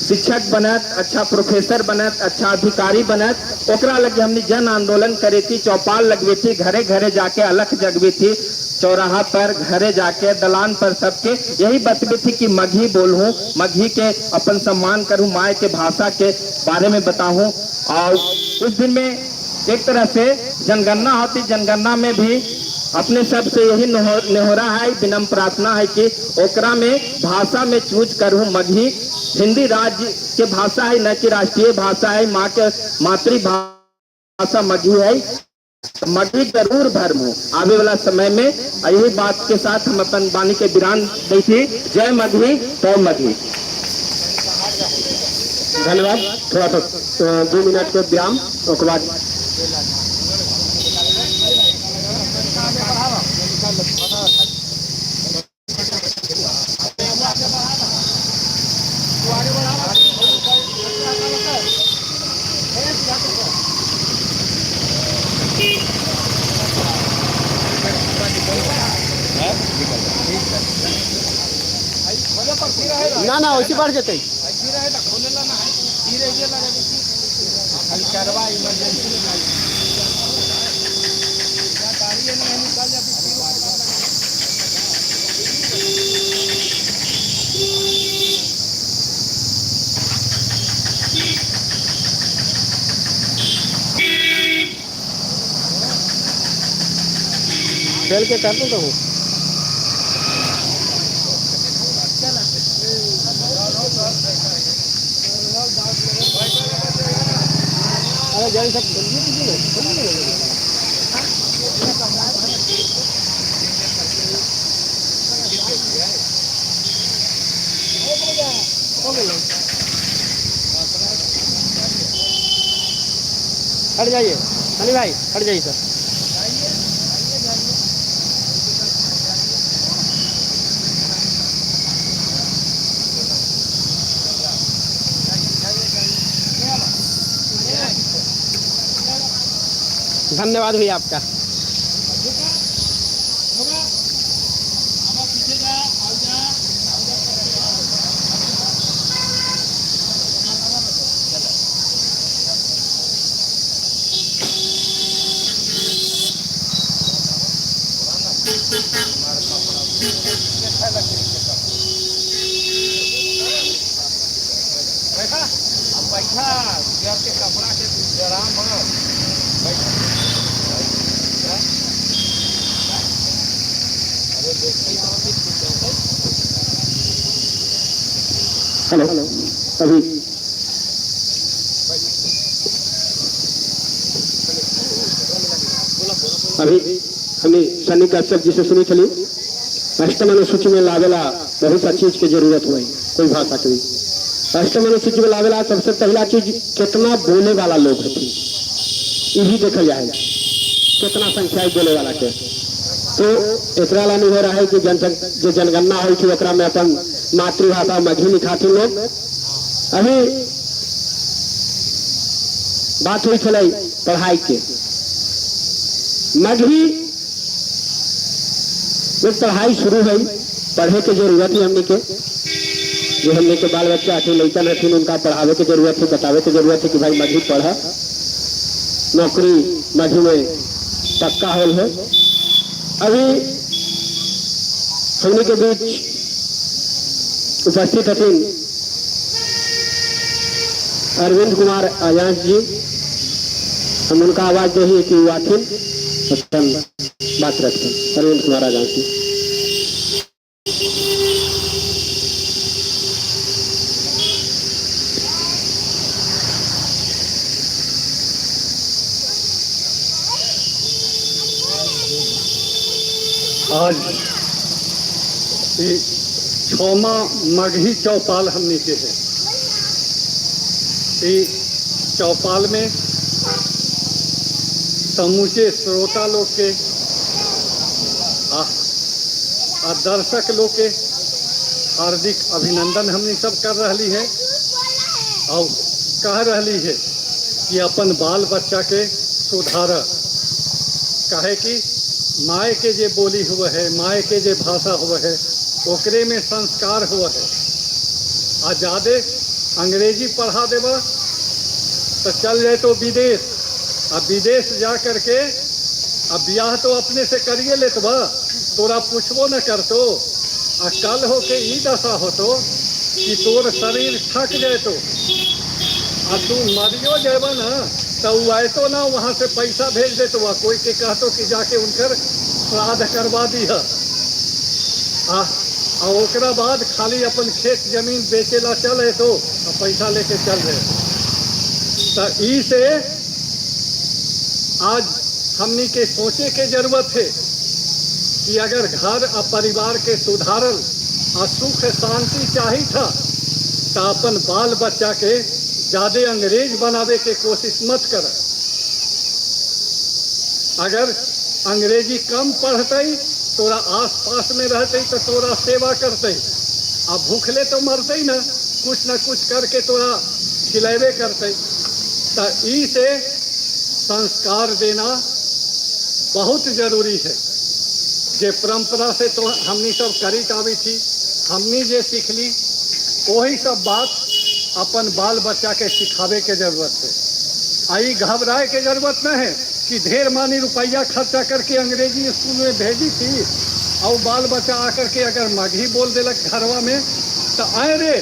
शिक्षक बनत, अच्छा प्रोफेसर बनत, अच्छा अधिकारी बनत। ओकरा लगे हमने जन आंदोलन करे थी, चौपाल लगवी थी, घरे घरे जाके अलख जगवी थी, चौराहा पर घरे जाके दलान पर सबके यही बतबी थी कि मगही बोलूं, मगही के अपन सम्मान करूं, माए के भाषा के बारे में बताऊं। और उस दिन में एक तरह से जनगणना होती, जनगणना में भी अपने सब से यही नेहोरा है, विनम्र प्रार्थना है कि ओकरा में भाषा में चूज करूं मगही। हिंदी राज्य के भाषा है, न कि राष्ट्रीय भाषा है, माँ के मातृभाषा मगही है। मगही जरूर भरम हो आवे वाला समय में। यही बात के साथ हम अपन वाणी के विराम दै छी। जय मगही, तो मगही। धन्यवाद। थोड़ा सा 2 मिनट के विराम, ओकर बाद ना ना वैसे बढ़ जते। चल के कर दो तो। अरे जान सब हट जाइए अली भाई, हट जाइए सर। धन्यवाद भैया आपका। हेलो, अभी अभी हमें सनी कश्यप जी से सुनी चली अष्टम अनुसूची में लावेला बहुत सा चीज के जरूरत हुई कोई भाषा के भी। अष्टम अनुसूची में लावेला सबसे पहला चीज कितना बोले वाला लोग हथी ये भी देखल जाए, कितना संख्या बोले वाला के। तो एकरा ला नहीं हो रहा है कि जो जनगणना हो थी ओकरा में अपन मातृभाषा मगही लिखाथी लोग। अभी बात हुई छलै पढ़ाई के, मगही में पढ़ाई शुरू हुई, पढ़े के जरूरत है हमने के, जो हमने के बाल बच्चा हथिन लड़का हथिन उनका पढ़ावे के जरूरत है, बतावे के जरूरत है कि भाई मगही पढ़, नौकरी मगही में पक्का होल है। अभी हमने के बीच उपस्थित हथिन अरविंद कुमार आजाद जी, हम उनका आवाज दे ही कि वो आथिन अपन बात रखते। अरविंद कुमार आजाद जी। आज छौमा मगही चौपाल हमने के है। ये चौपाल में समूचे श्रोता लोग के आ दर्शक लोग के हार्दिक अभिनंदन हमने सब कर रही है और कह रही है कि अपन बाल बच्चा के सुधार, काहे कि माए के जे बोली हुआ है, माए के जे भाषा हुआ है, ओकरे में संस्कार हुआ है। आ ज़्यादा अंग्रेजी पढ़ा देवा तो चल जाए तो विदेश, अब विदेश जा करके अब ब्याह तो अपने से करिए लेत बा, तोरा पूछबो न करतो, आ कल हो के ई दशा हो तो कि तोर शरीर थक जाए तो आ तू मरियो जेबा ना तो वो आए तो ना वहाँ से पैसा भेज दे तो वह कोई के कहतो कि जाके उनकर श्राद्ध करवा दी है। आ ओकरा बाद खाली अपन खेत जमीन बेचेला चल है तो पैसा लेके चल रहे। तो ई से आज हमनी के सोचे के जरूरत है कि अगर घर और परिवार के सुधारल और सुख शांति चाही था तो अपन बाल बच्चा के ज़्यादा अंग्रेज बनावे के कोशिश मत कर। अगर अंग्रेजी कम पढ़ते तोरा आस पास में रहते तो तोरा सेवा करते, आ भूखले तो मरते ना, कुछ ना कुछ करके तोरा खिलेबे करते। तो ई से संस्कार देना बहुत जरूरी है। जे परंपरा से तो हमनी सब करी आवी थी, हमनी जे सीखली वही सब बात अपन बाल बच्चा के सिखावे के जरूरत है। आई घबराए के जरूरत न है कि ढेर मानी रुपया खर्चा करके अंग्रेजी स्कूल में भेजी थी और बाल बच्चा आकर के अगर मगही बोल दिलक घरवा में तो आए रे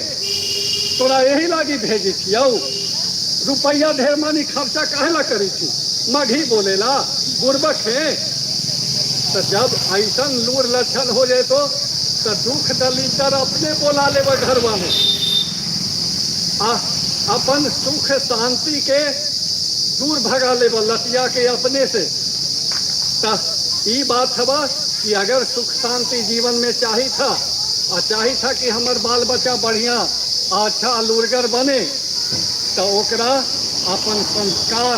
तोरा यही लागी भेजी थी, आओ रुपया ढेर मानी खर्चा काहे ला करी थी, मगही बोलेला बुर्बक है। तो जब ऐसा लूर लक्षण हो जाए तो दुख दलितर अपने बोला ले घरवा में, अपन सुख शांति के दूर भगा ले लतिया के अपने से। तो ये बात हवा कि अगर सुख शांति जीवन में चाही था और चाही था कि हमार बाल बच्चा बढ़िया अच्छा लूरगर बने तो ओकरा अपन संस्कार,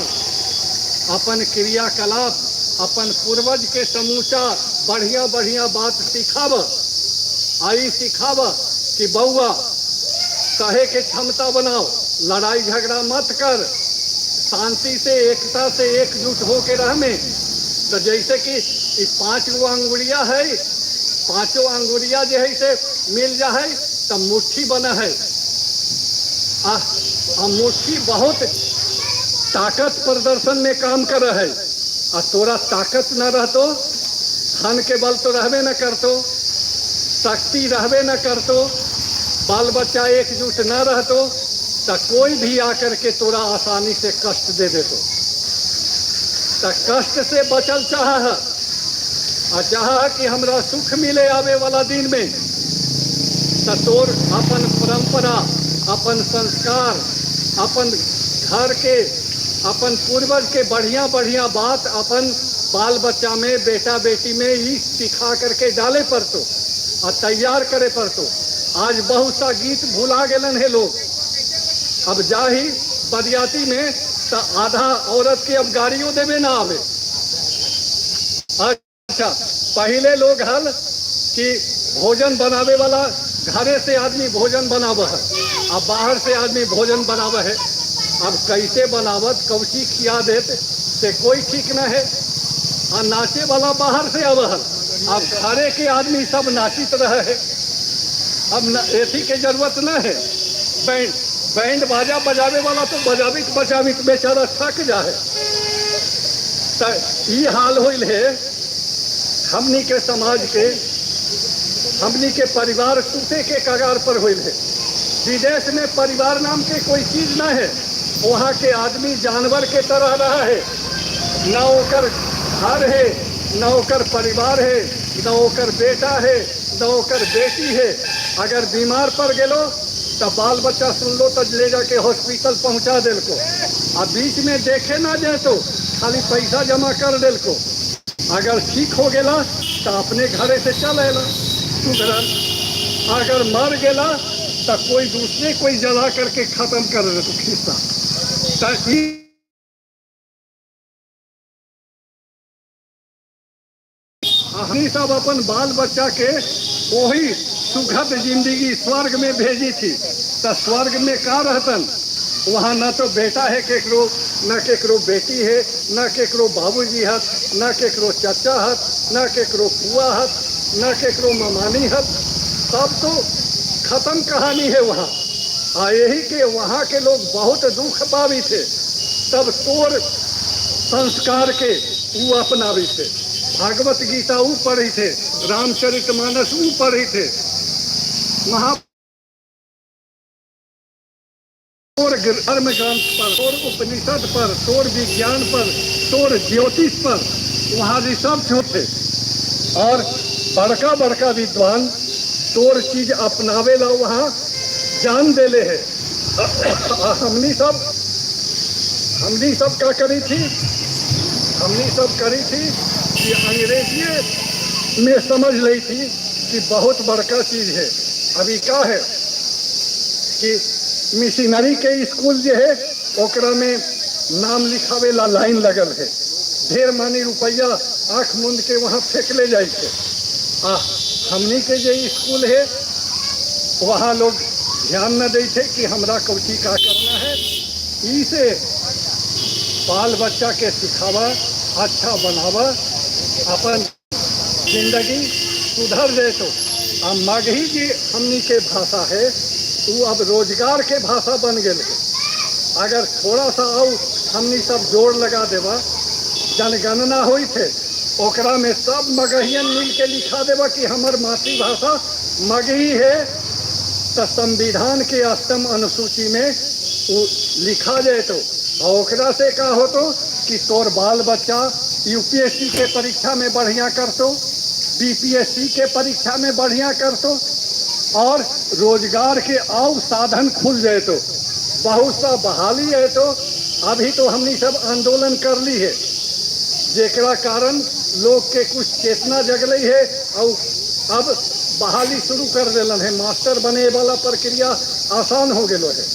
अपन क्रियाकलाप, अपन पूर्वज के समूचा बढ़िया बढ़िया बात सिखाब। आई सिखाब कि बउआ कहे के क्षमता बनाओ, लड़ाई झगड़ा मत कर, शांति से एकता से एकजुट होके रह में। तो जैसे कि 5 गो अंगुलिया है, 5 अंगुलिया जो है से मिल जाए तो मुट्ठी बना है। आ मुट्ठी बहुत ताकत प्रदर्शन में काम कर है। आ तोरा ताकत न रहतो, धन के बल तो रहबे न करतो, शक्ति रहबे न करतो, बाल बच्चा एकजुट न रहतो तो कोई भी आकर के तोरा आसानी से कष्ट दे देतो। तो कष्ट से बचल चाह है और चाह कि हमरा सुख मिले आवे वाला दिन में, तो तोर अपन परंपरा, अपन संस्कार, अपन घर के, अपन पूर्वज के बढ़िया बढ़िया बात अपन बाल बच्चा में, बेटा बेटी में ही सिखा करके डाले पड़तो और तैयार करे पड़तो। आज बहुत सा गीत भुला गलन है लोग। अब जाही बरियाती में तो आधा औरत के अब गाड़ियों देवे ना आवे। अच्छा, पहले लोग हल कि भोजन बनावे वाला घरे से आदमी भोजन बनावे है, अब बाहर से आदमी भोजन बनावे है। अब कैसे बनावत कौची खिया देत से कोई ठीक न है। और नाचे वाला बाहर से आवे है, अब घरे के आदमी सब नाचित रहे है। अब एथी के जरूरत न है। बैंड बैंड बाजा बजावे वाला तो बजाबित बजाबित बेचारा थक जाए। तो ये हाल होइल है हमनी के समाज के, हमनी के परिवार टूटे के कगार पर होइल है। विदेश में परिवार नाम के कोई चीज ना है, वहाँ के आदमी जानवर के तरह रहा है। न ओकर घर है, न ओकर परिवार है, न ओकर बेटा है, न ओकर बेटी है। अगर बीमार पड़ गेलो तो बाल बच्चा सुन लो तो ले जाके हॉस्पिटल पहुँचा दिल को, आ बीच में देखे ना जाए तो खाली पैसा जमा कर दिल को। अगर ठीक हो गया तो अपने घरे से चल अला सुधरल, अगर मर गया तो कोई दूसरे कोई जला करके खत्म कर दे तो खिस्सा। तो हम सब अपन बाल बच्चा के वही सुखद जिंदगी स्वर्ग में भेजी थी। तो स्वर्ग में का रहतन, वहाँ न तो बेटा है केकरो, न केकरो बेटी है, न केकरो बाबूजी हत, न केकरो चाचा हत, न केकरो फुआ हत, न केकरो ममानी हत। सब तो खत्म कहानी है वहाँ। आ यही के वहाँ के लोग बहुत दुख पावी थे, तब तोर संस्कार के वो अपनावी थे। भागवत गीता वो पढ़ी थे, रामचरितमानस वो पढ़ी थे, महा तोर धर्म ग्रंथ पर, तोर उपनिषद पर, तोर विज्ञान पर, तोर ज्योतिष पर वहाँ रिसर्च होते। और बड़का बड़का विद्वान तोर चीज अपनावे ला वहाँ जान देले है। हमनी सब का करी थी, हमनी सब करी थी कि अंग्रेजी में समझ ली थी कि बहुत बड़का चीज है। अभी क्या है कि मिशनरी के स्कूल जो है ओकरा में नाम लिखावे ला लाइन लगल है, ढेर मानी रुपया आँख मूंद के वहाँ फेंकले जाए थे। आ हमनी के जो स्कूल है वहाँ लोग ध्यान न दे थे कि हमरा कौची का करना है। इसे बाल बच्चा के सिखावा, अच्छा बनावा, अपन जिंदगी सुधर जाए। तो आ मगही जी हमनी के भाषा है वो अब रोजगार के भाषा बन गए है। अगर थोड़ा सा और हमनी सब जोर लगा देवा, जनगणना हुई थे ओकरा में सब मगहियन मिल के लिखा देवा कि हमार मातृभाषा मगही है, तो संविधान के अष्टम अनुसूची में वो लिखा जाए। तो ओकरा से का हो तो कि तोर बाल बच्चा यूपीएससी के परीक्षा में बढ़िया करतो, बीपीएससी के परीक्षा में बढ़िया करतो और रोजगार के और साधन खुल जाए। तो बहुत सा बहाली है। तो अभी तो हमने सब आंदोलन कर ली है, जेकरा कारण लोग के कुछ चेतना जगली है और अब बहाली शुरू कर दिलन है। मास्टर बने वाला प्रक्रिया आसान हो गया है।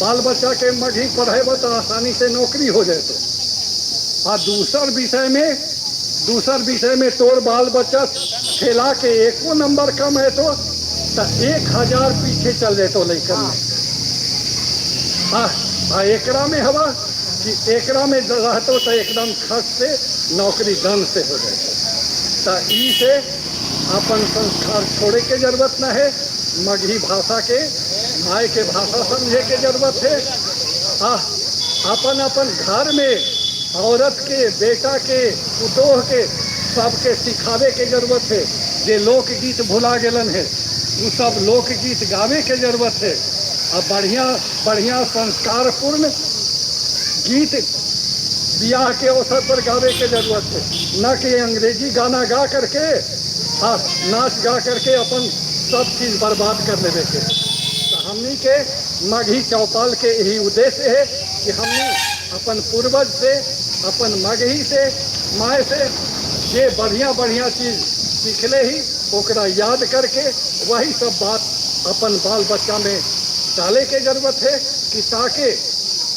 बाल बच्चा के मगही पढ़ेब तो आसानी से नौकरी हो जाए। तो आ दूसर विषय में तोर बाल बच्चा खेला के एको नंबर कम है तो 1000 पीछे चल जाए तो लैकन में। हाँ, एकरा में हवा कि एकरा में रहतो तो एकदम खस से नौकरी दन से हो जाए। तो ई से अपन संस्कार छोड़े के जरूरत न है, मगही भाषा के माय के भाषा समझे के जरूरत है। अपन अपन घर में औरत के, बेटा के, पुतोह के सबके सिखावे के जरूरत है। जे लोकगीत भुला गेलन है वो सब लोकगीत गावे के जरूरत है। अब बढ़िया बढ़िया संस्कारपूर्ण गीत ब्याह के अवसर पर गावे के जरूरत है, न कि अंग्रेजी गाना गा करके नाच गा करके अपन सब चीज़ बर्बाद कर लेवे के। तो हमनी के मगही चौपाल के यही उद्देश्य है कि हमनी अपन पूर्वज से, अपन मगही से, माय से जे बढ़िया बढ़िया चीज़ सीखले ही ओकरा याद करके वही सब बात अपन बाल बच्चा में डाले के जरूरत है कि ताकि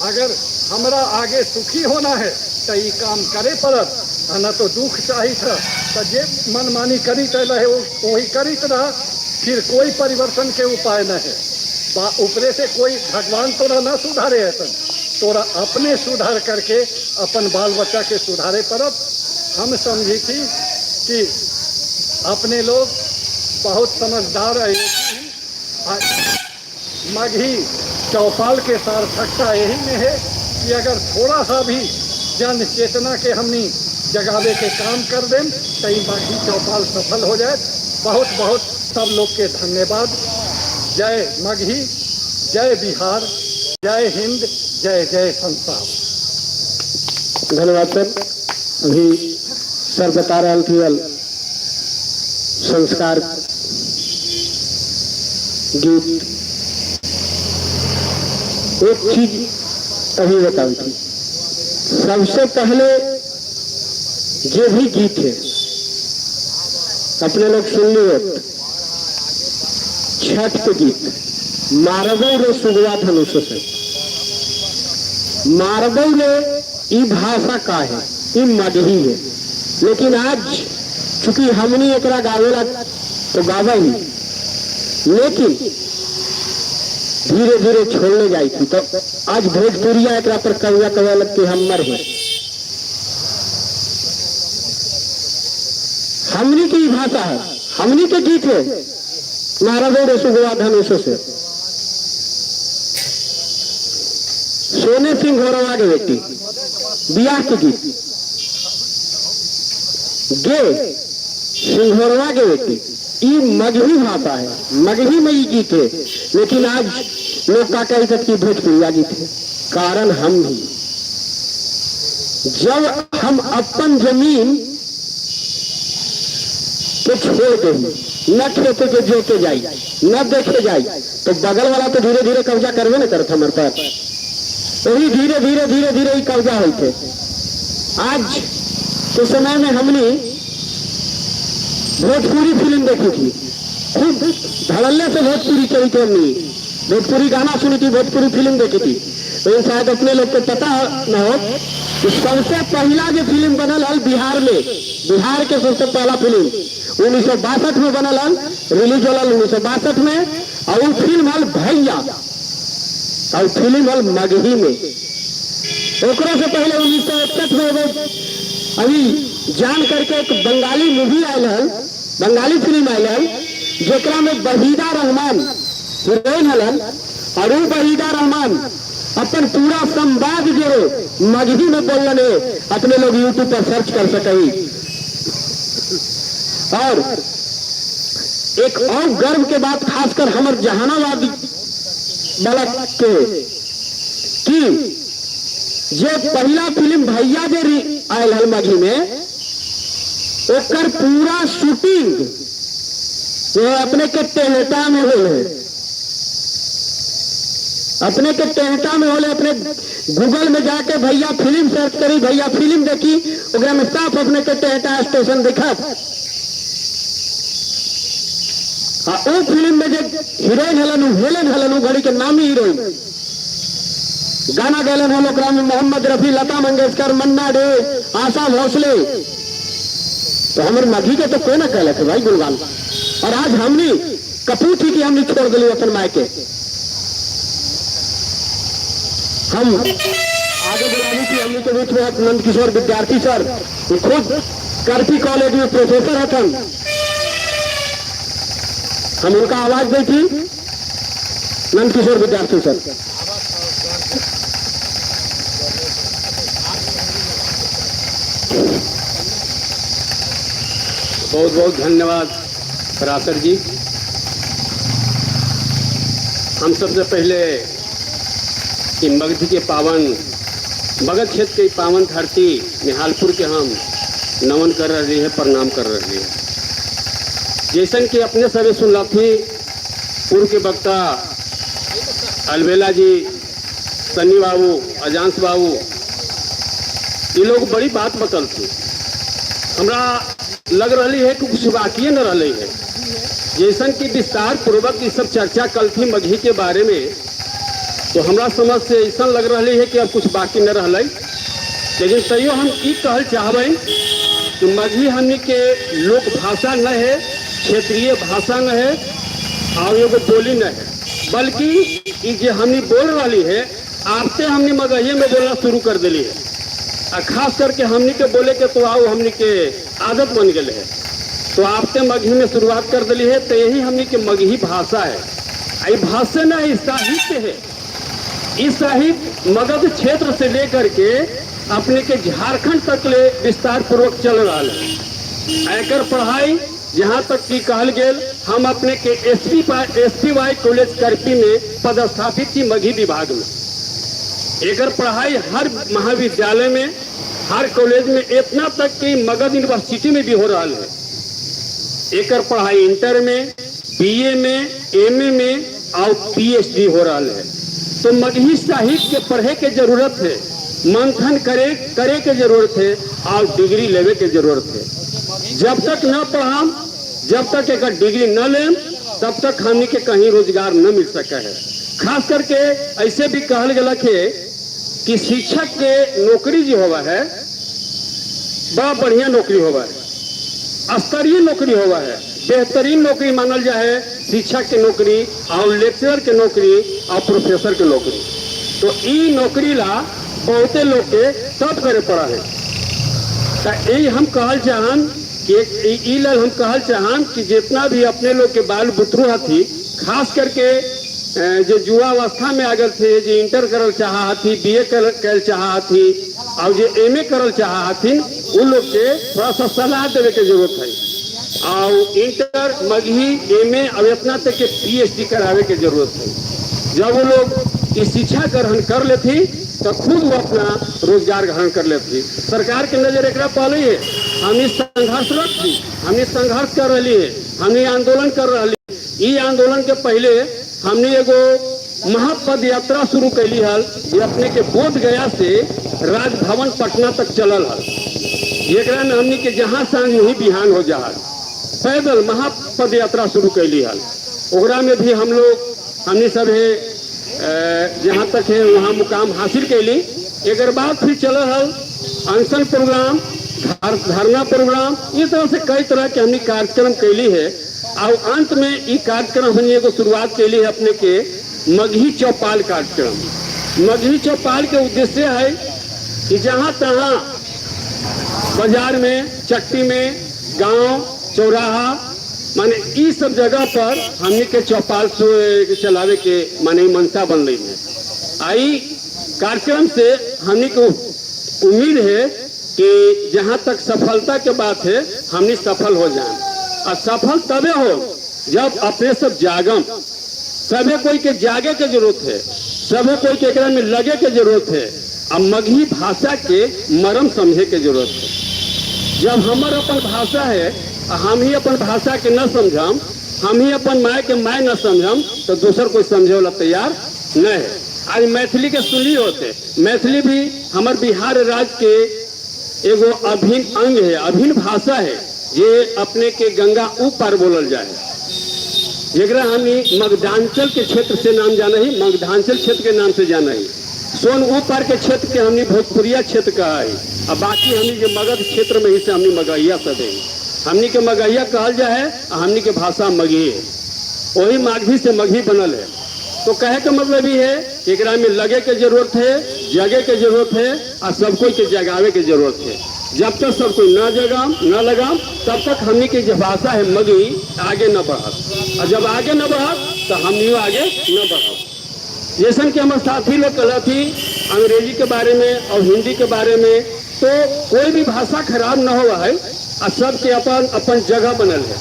अगर हमरा आगे सुखी होना है तो ये काम करे पड़त, न तो दुख चाहिए था तो जे मनमानी करी रहे वही करी रहा, फिर कोई परिवर्तन के उपाय न है। ऊपरे से कोई भगवान तोरा न सुधारे है, तोरा अपने सुधार करके अपन बाल बच्चा के सुधारे पड़त। हम समझी थी कि अपने लोग बहुत समझदार है। मगही चौपाल के सार्थकता यही में है कि अगर थोड़ा सा भी जन चेतना के हमनी जगावे के काम कर दें तो ये मगही चौपाल सफल हो जाए। बहुत बहुत सब लोग के धन्यवाद। जय मगही, जय बिहार, जय हिंद, जय जय संसार। धन्यवाद सर। अभी सर बता रहे थे संस्कार गीत, एक चीज अभी बताई थी। सबसे पहले जो भी गीत है अपने लोग सुन लियो, छठ के गीत मारबो रे सुगवा धनुष से, मारबो रे ई भाषा का है, ई मगही है। लेकिन आज चूंकि हमनी एकरा गावेला तो गावा ही, लेकिन धीरे धीरे छोड़ने जाई थी। तो आज भोजपुरिया एकरा पर कौआ कौआ लगती हमर है, हमनी की भाषा है, हमनी के गीत है मारबो रे सुगवा धनुष से। सोने सिंह घोरवा के बेटी बियाह के गीत गे सिंघोरवा के बेटी, ई मगही भाषा है, मगही में ये गीत है। लेकिन आज लोग का कह सकते भोजपुरिया गीत है। कारण हम भी जब हम अपन जमीन के छोड़ दे, न खेते के जोते जाई, न देखे जाई, तो बगल वाला तो धीरे धीरे कब्जा करबे न करत हमारे पर, वही धीरे धीरे धीरे धीरे ही कब्जा होते। आज उस समय में हमने भोजपुरी फिल्म देखी थी, खूब धड़ल्ले से भोजपुरी चली थी, हमने भोजपुरी गाना सुनी थी, भोजपुरी फिल्म देखी थी। लेकिन शायद अपने लोग को पता न हो कि सबसे पहला जो फिल्म बनल हल बिहार में, बिहार के सबसे पहला फिल्म 1962 में बनल हल, रिलीज होल 1962 में, और वो फिल्म हल भैया, और फिल्म हल मगही में। ओकरो से पहले 1961 में एगो अभी जान करके एक बंगाली मूवी आयल हल, बंगाली फिल्म आयल हल, जेकरा में वहीदा रहमान हीरोइन हलन, और वो वहीदा रहमान अपन पूरा संवाद जो है मगही में बोलन है, अपने लोग यूट्यूब पर सर्च कर सकई। और एक और गर्व के बात खासकर हमर जहानाबाद वाला के कि जे पहला फिल्म भैया जे आयल हल मगही में, ओकर पूरा शूटिंग जो अपने के टेहटा में होल है, अपने के टेहटा में होले। अपने गूगल में जाके भैया फिल्म सर्च करी, भैया फिल्म देखी, ओकरा में साफ अपने के टेहटा स्टेशन दिखत। हाँ, वो फिल्म में जो हीरोइन हलन, हेलन हलन, घड़ी के नामी हीरोइन गाना गैलन हल, ओकरा में मोहम्मद रफी, लता मंगेशकर, मन्ना डे, आशा भोसले। तो हमर मगही के तो कोई ना कहलक है भाई गुणगान। और आज हमनी कपूत ही कि हमनी छोड़ दिली अपन माय के। हम आगे बुलानी थी हमनी के बीच में नंद किशोर विद्यार्थी सर, वो खुद करपी कॉलेज में प्रोफेसर हथन, हम उनका आवाज दी थी। नंद किशोर विद्यार्थी सर, बहुत बहुत धन्यवाद पराशर जी। हम सबसे पहले कि मगध के पावन, मगध क्षेत्र के पावन धरती निहालपुर के हम नमन कर रहे हैं, प्रणाम कर रहे हैं। जैसन कि अपने सभी सुनला थी पूर्व के वक्ता अलबेला जी, सन्नी बाबू, अजांश बाबू, ये लोग बड़ी बात बतल थी। हमरा लग रही है कि कुछ बाकी न रही है। जैसन कि विस्तार पूर्वक ये सब चर्चा कल थी मगही के बारे में, तो हमरा समझ से ऐसा लग रही है कि अब कुछ बाकी न रहा। लेकिन तैयो हम ई कहल चाहबे कि मगही हमनी के लोक भाषा न है, क्षेत्रीय भाषा न है और एगो बोली न है, बल्कि ई जे हमनी बोल रही है आपसे हमनी मगही में बोलना शुरू कर दिली है। आ खास करके हमनी के बोले के तो आओ हमनी के आदत बन गए है, तो आपसे मगही में शुरुआत कर दिली है। तो यही हमनी के मगही भाषा है। ये भाषा न है, साहित्य है। इस साहित्य मगध क्षेत्र से लेकर के अपने के झारखंड तक ले विस्तार पूर्वक चल रहा है। एकर पढ़ाई जहाँ तक की कहल गेल, हम अपने के एसपीवाई कॉलेज करपी में पदस्थापित थी मगही विभाग में। एकर पढ़ाई हर महाविद्यालय में, हर कॉलेज में, इतना तक कि मगध यूनिवर्सिटी में भी हो रहा है। एकर पढ़ाई इंटर में, बीए में, एमए में और पीएचडी हो रहा है। तो मगही साहित्य के पढ़े के जरूरत है, मंथन करे के जरूरत है और डिग्री लेवे के जरूरत है। जब तक न पढ़ाम, जब तक एक डिग्री न लेम, तब तक हमनी के कहीं रोजगार न मिल सका है। खास करके ऐसे भी कहल गया है कि शिक्षक के नौकरी जो होवा है बड़ा बढ़िया नौकरी होवा है, स्तरीय नौकरी होवा है, बेहतरीन नौकरी मानल जाए शिक्षक के नौकरी और लेक्चरर के नौकरी और प्रोफेसर के नौकरी। तो ई नौकरी ला बहुते लोग के तब करे पड़ा है। तो यही हम कहल चाहन कि ई लेल हम कहल चाहन कि जितना भी अपने लोग के बाल बुतरू हथी, खास करके जो युवा अवस्था में आ गए थे, जो इंटर करल चाहा हथी, बीए करल चाहा हथी और जो एमए करल चाहा हथी, उन लोग के थोड़ा सा सलाह देवे के जरूरत है और इंटर मगही एमए और इतना तक के पीएचडी करावे के जरूरत है। जब वो लोग इस शिक्षा ग्रहण कर लेती तो खुद वो अपना रोजगार ग्रहण कर लेती। सरकार के नजर एक पहले है, हम इस संघर्षरत थी, हम इस संघर्ष कर रही है, हमने आंदोलन कर रही। ये आंदोलन के पहले हमने एगो महापद यात्रा शुरू कैली हल, जो अपने के बोध गया से राजभवन पटना तक चलल हल। जेकरा में हमनी के जहाँ साँझ वहीं बिहान हो जा, पैदल महापद यात्रा शुरू कैली हल। ओकरा में भी हम लोग हमनी सब है जहाँ तक है वहाँ मुकाम हासिल कैली। एक बाद फिर चल हल अनशन प्रोग्राम, धरना प्रोग्राम, इस तरह से कई तरह के हमने कार्यक्रम कैली है। और अंत में ये कार्यक्रम हमने एगो शुरुआत कैली है अपने के मगही चौपाल कार्यक्रम। मगही चौपाल के उद्देश्य है कि जहाँ तहाँ बाजार में, चट्टी में, गांव, चौराहा, माने इस सब जगह पर हमने के चौपाल चलावे के माने मनसा बन रही है। आई कार्यक्रम से हमने को उम्मीद है कि जहाँ तक सफलता के बात है हमने सफल हो जाए। और सफल तबे हो जब अपने सब जागम, सभी कोई के जागे के जरूरत है, सभी कोई के एकरा में लगे के जरूरत है और मगही भाषा के मरम समझे के जरूरत है। जब हमार अपन भाषा है हम ही अपन भाषा के न समझम, हम ही अपन माय के my न समझम तो दूसर कोई समझे वाला तैयार नहीं है। आज मैथिली के सुनली होते, मैथिली भी हमारे बिहार राज्य के एगो अभिन्न अंग है, अभिन्न भाषा है जे अपने के गंगा ऊपर बोलल जाए, जरा हम मगधांचल के क्षेत्र से नाम जाना ही, मगधांचल क्षेत्र के नाम से जाना ही। सोन ऊपर के क्षेत्र के हमने भोजपुरिया क्षेत्र कहा है और बाकी हमने जो मगध क्षेत्र में ही से हमने मगहिया सब है, हमनी के मगहिया कहल जाए और हमनी के भाषा मगही है, वही मागधी से मगही बनल है। तो कहे के मतलब ही है कि एकरा में लगे के जरूरत है, जगे के जरूरत है और सब कोई के जगावे के जरूरत है। जब तक सब कोई न जगाम न लगाम तब तक हमनी के जो भाषा है मगही आगे न बढ़त, और जब आगे न बढ़त तो हमनी आगे न बढ़त। जैसन कि हमारे साथी लोग कहला थी अंग्रेजी के बारे में और हिंदी के बारे में, तो कोई भी भाषा खराब न हुआ है और सबके अपन अपन जगह बनल है।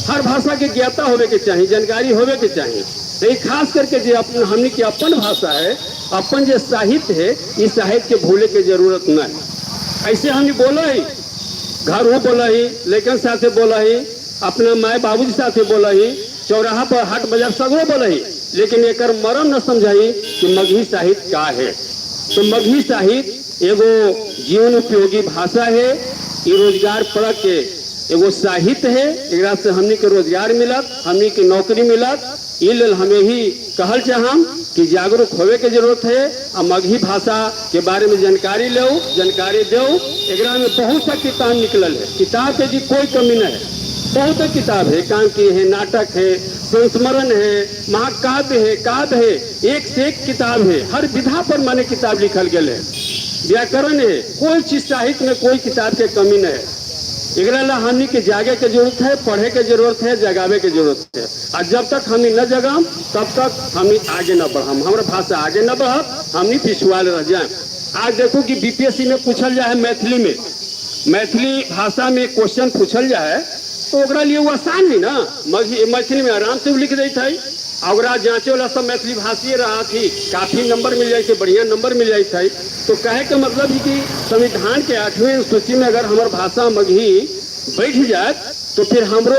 हर भाषा के ज्ञाता होवे के चाहिए, जानकारी होवे के चाहिए। लेकिन खास करके जो अपन हमनी के अपन भाषा है, अपन जो साहित्य है, इस साहित्य के भूले के जरूरत न है। ऐसे हमने बोला ही, घर हो बोला ही, लेकिन साथे बोला ही, अपना माए बाबूजी साथे बोला ही, चौराहा पर हाट बाजार सगरो बोला ही, लेकिन एक मरम न समझाई कि मगही साहित्य का है। तो मगही साहित्य एगो जीवन उपयोगी भाषा है, ये रोजगार परक के एगो साहित्य है, एकरा से हमनी के रोजगार मिलत, हमनी के नौकरी मिलत। ये लेल हमें ही कहल चाहम कि जागरूक होवे के जरूरत है और मगही भाषा के बारे में जानकारी लो, जानकारी दो। एकरा में बहुत सा किताब निकलल है, किताब के जी कोई कमी नहीं है, बहुत किताब है, एकांकी है, नाटक है, संस्मरण है, महाकाव्य है, काव्य है, एक से एक किताब है, हर विधा पर माने किताब लिखल गया है, व्याकरण है, कोई चीज साहित्य में कोई किताब के कमी नहीं है। एकरा ला हमनी के जागे के जरूरत है, पढ़े के जरूरत है, जगावे के जरूरत है। और जब तक हमनी न जगाम तब तक हमनी आगे न बढ़म, हमारा भाषा आगे न बढ़त, हमनी पिछुआल रह जाए। आज देखो कि बीपीएससी में पूछल जाए मैथिली में, मैथिली भाषा में क्वेश्चन पूछल जाए तो ओकरा लिए वो आसान है ना, मैथिली में आराम से लिख देते है। और जाँचे वाला सब मैथिली भाषी रहा थी, काफी नंबर मिल जाए थे, बढ़िया नंबर मिल जाए थे। तो कहे के मतलब ही कि संविधान के 8वीं अनुसूची में अगर हमार भाषा मगही बैठ जाए तो फिर हमरो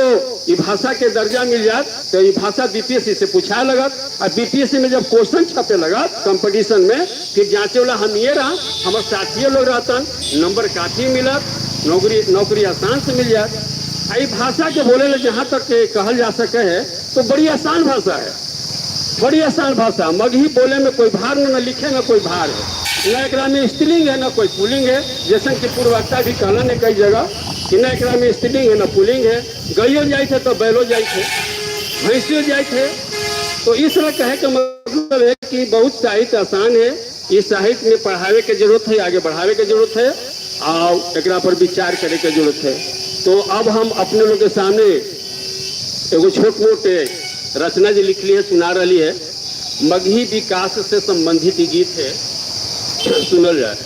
ये भाषा के दर्जा मिल जाए, तो ये भाषा बीपीएससी से पूछा लगत और बीपीएससी में जब क्वेश्चन छपे लगत कंपटीशन में, फिर जाँचे वाला हम ये रहा, हमारे साथियों लोग रहतन, नंबर काफी मिलत, नौकरी नौकरी आसान से मिल जाए। आई भाषा के बोले ला जहाँ तक कहल जा सके है तो बड़ी आसान भाषा है, बड़ी आसान भाषा। मगही बोले में कोई भार न, लिखे में कोई भार है न, एकरा में स्त्रीलिंग है न कोई पुलिंग है। जैसे कि पूर्ववक्ता भी कहलन है कई जगह कि न एकरा में स्त्रीलिंग है न पुलिंग है, गैयो जाए थे तो बैलो जाए थे, भैंसियो जाए थे। तो इस तरह कहे के मतलब है कि बहुत साहित्य आसान है, इस साहित्य में पढ़ावे के जरूरत है, आगे बढ़ावे के जरूरत है और एकरा पर विचार करे के जरूरत है। तो अब हम अपने लोग के सामने एगो छोट मोट रचना जो लिख ली है सुना रही है, मगही विकास से संबंधित गीत है, सुनल जाए।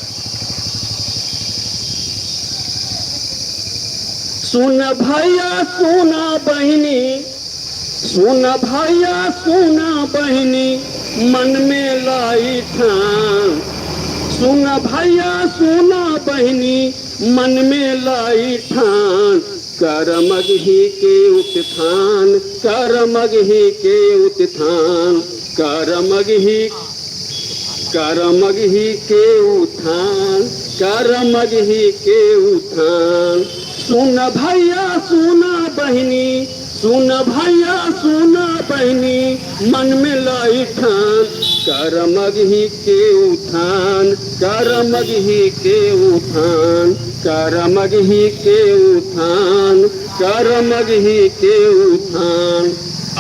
सुन भैया सुना बहिनी, सुन भैया सुना बहिनी, मन में लाई ठान। सुन भैया सुना बहिनी, मन में लाई ठान, कर मगही के उत्थान, कर मगही के उत्थान, कर मगही, कर मगही के उत्थान, कर मगही के उत्थान। सुन भैया सुन बहिनी, सुन भैया सुन बहिनी, मन में लाई ठान, कर मगही के उत्थान, कर मगही के उत्थान, कर मगही के उत्थान, कर मगही के उत्थान।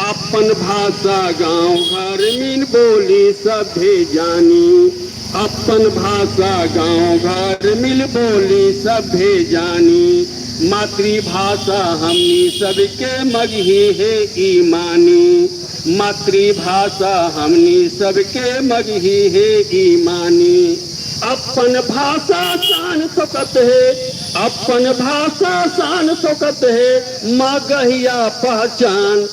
अपन भाषा गांव घर मिल बोली सभे जानी, अपन भाषा गांव घर मिल बोली सभे जानी, मातृभाषा हमनी सबके मगही है ईमानी, मातृभाषा हमनी सबके मगही है ईमानी। अपन भाषा शान शौकत है, अपन भाषा शान शौकत है, मगहिया पहचान,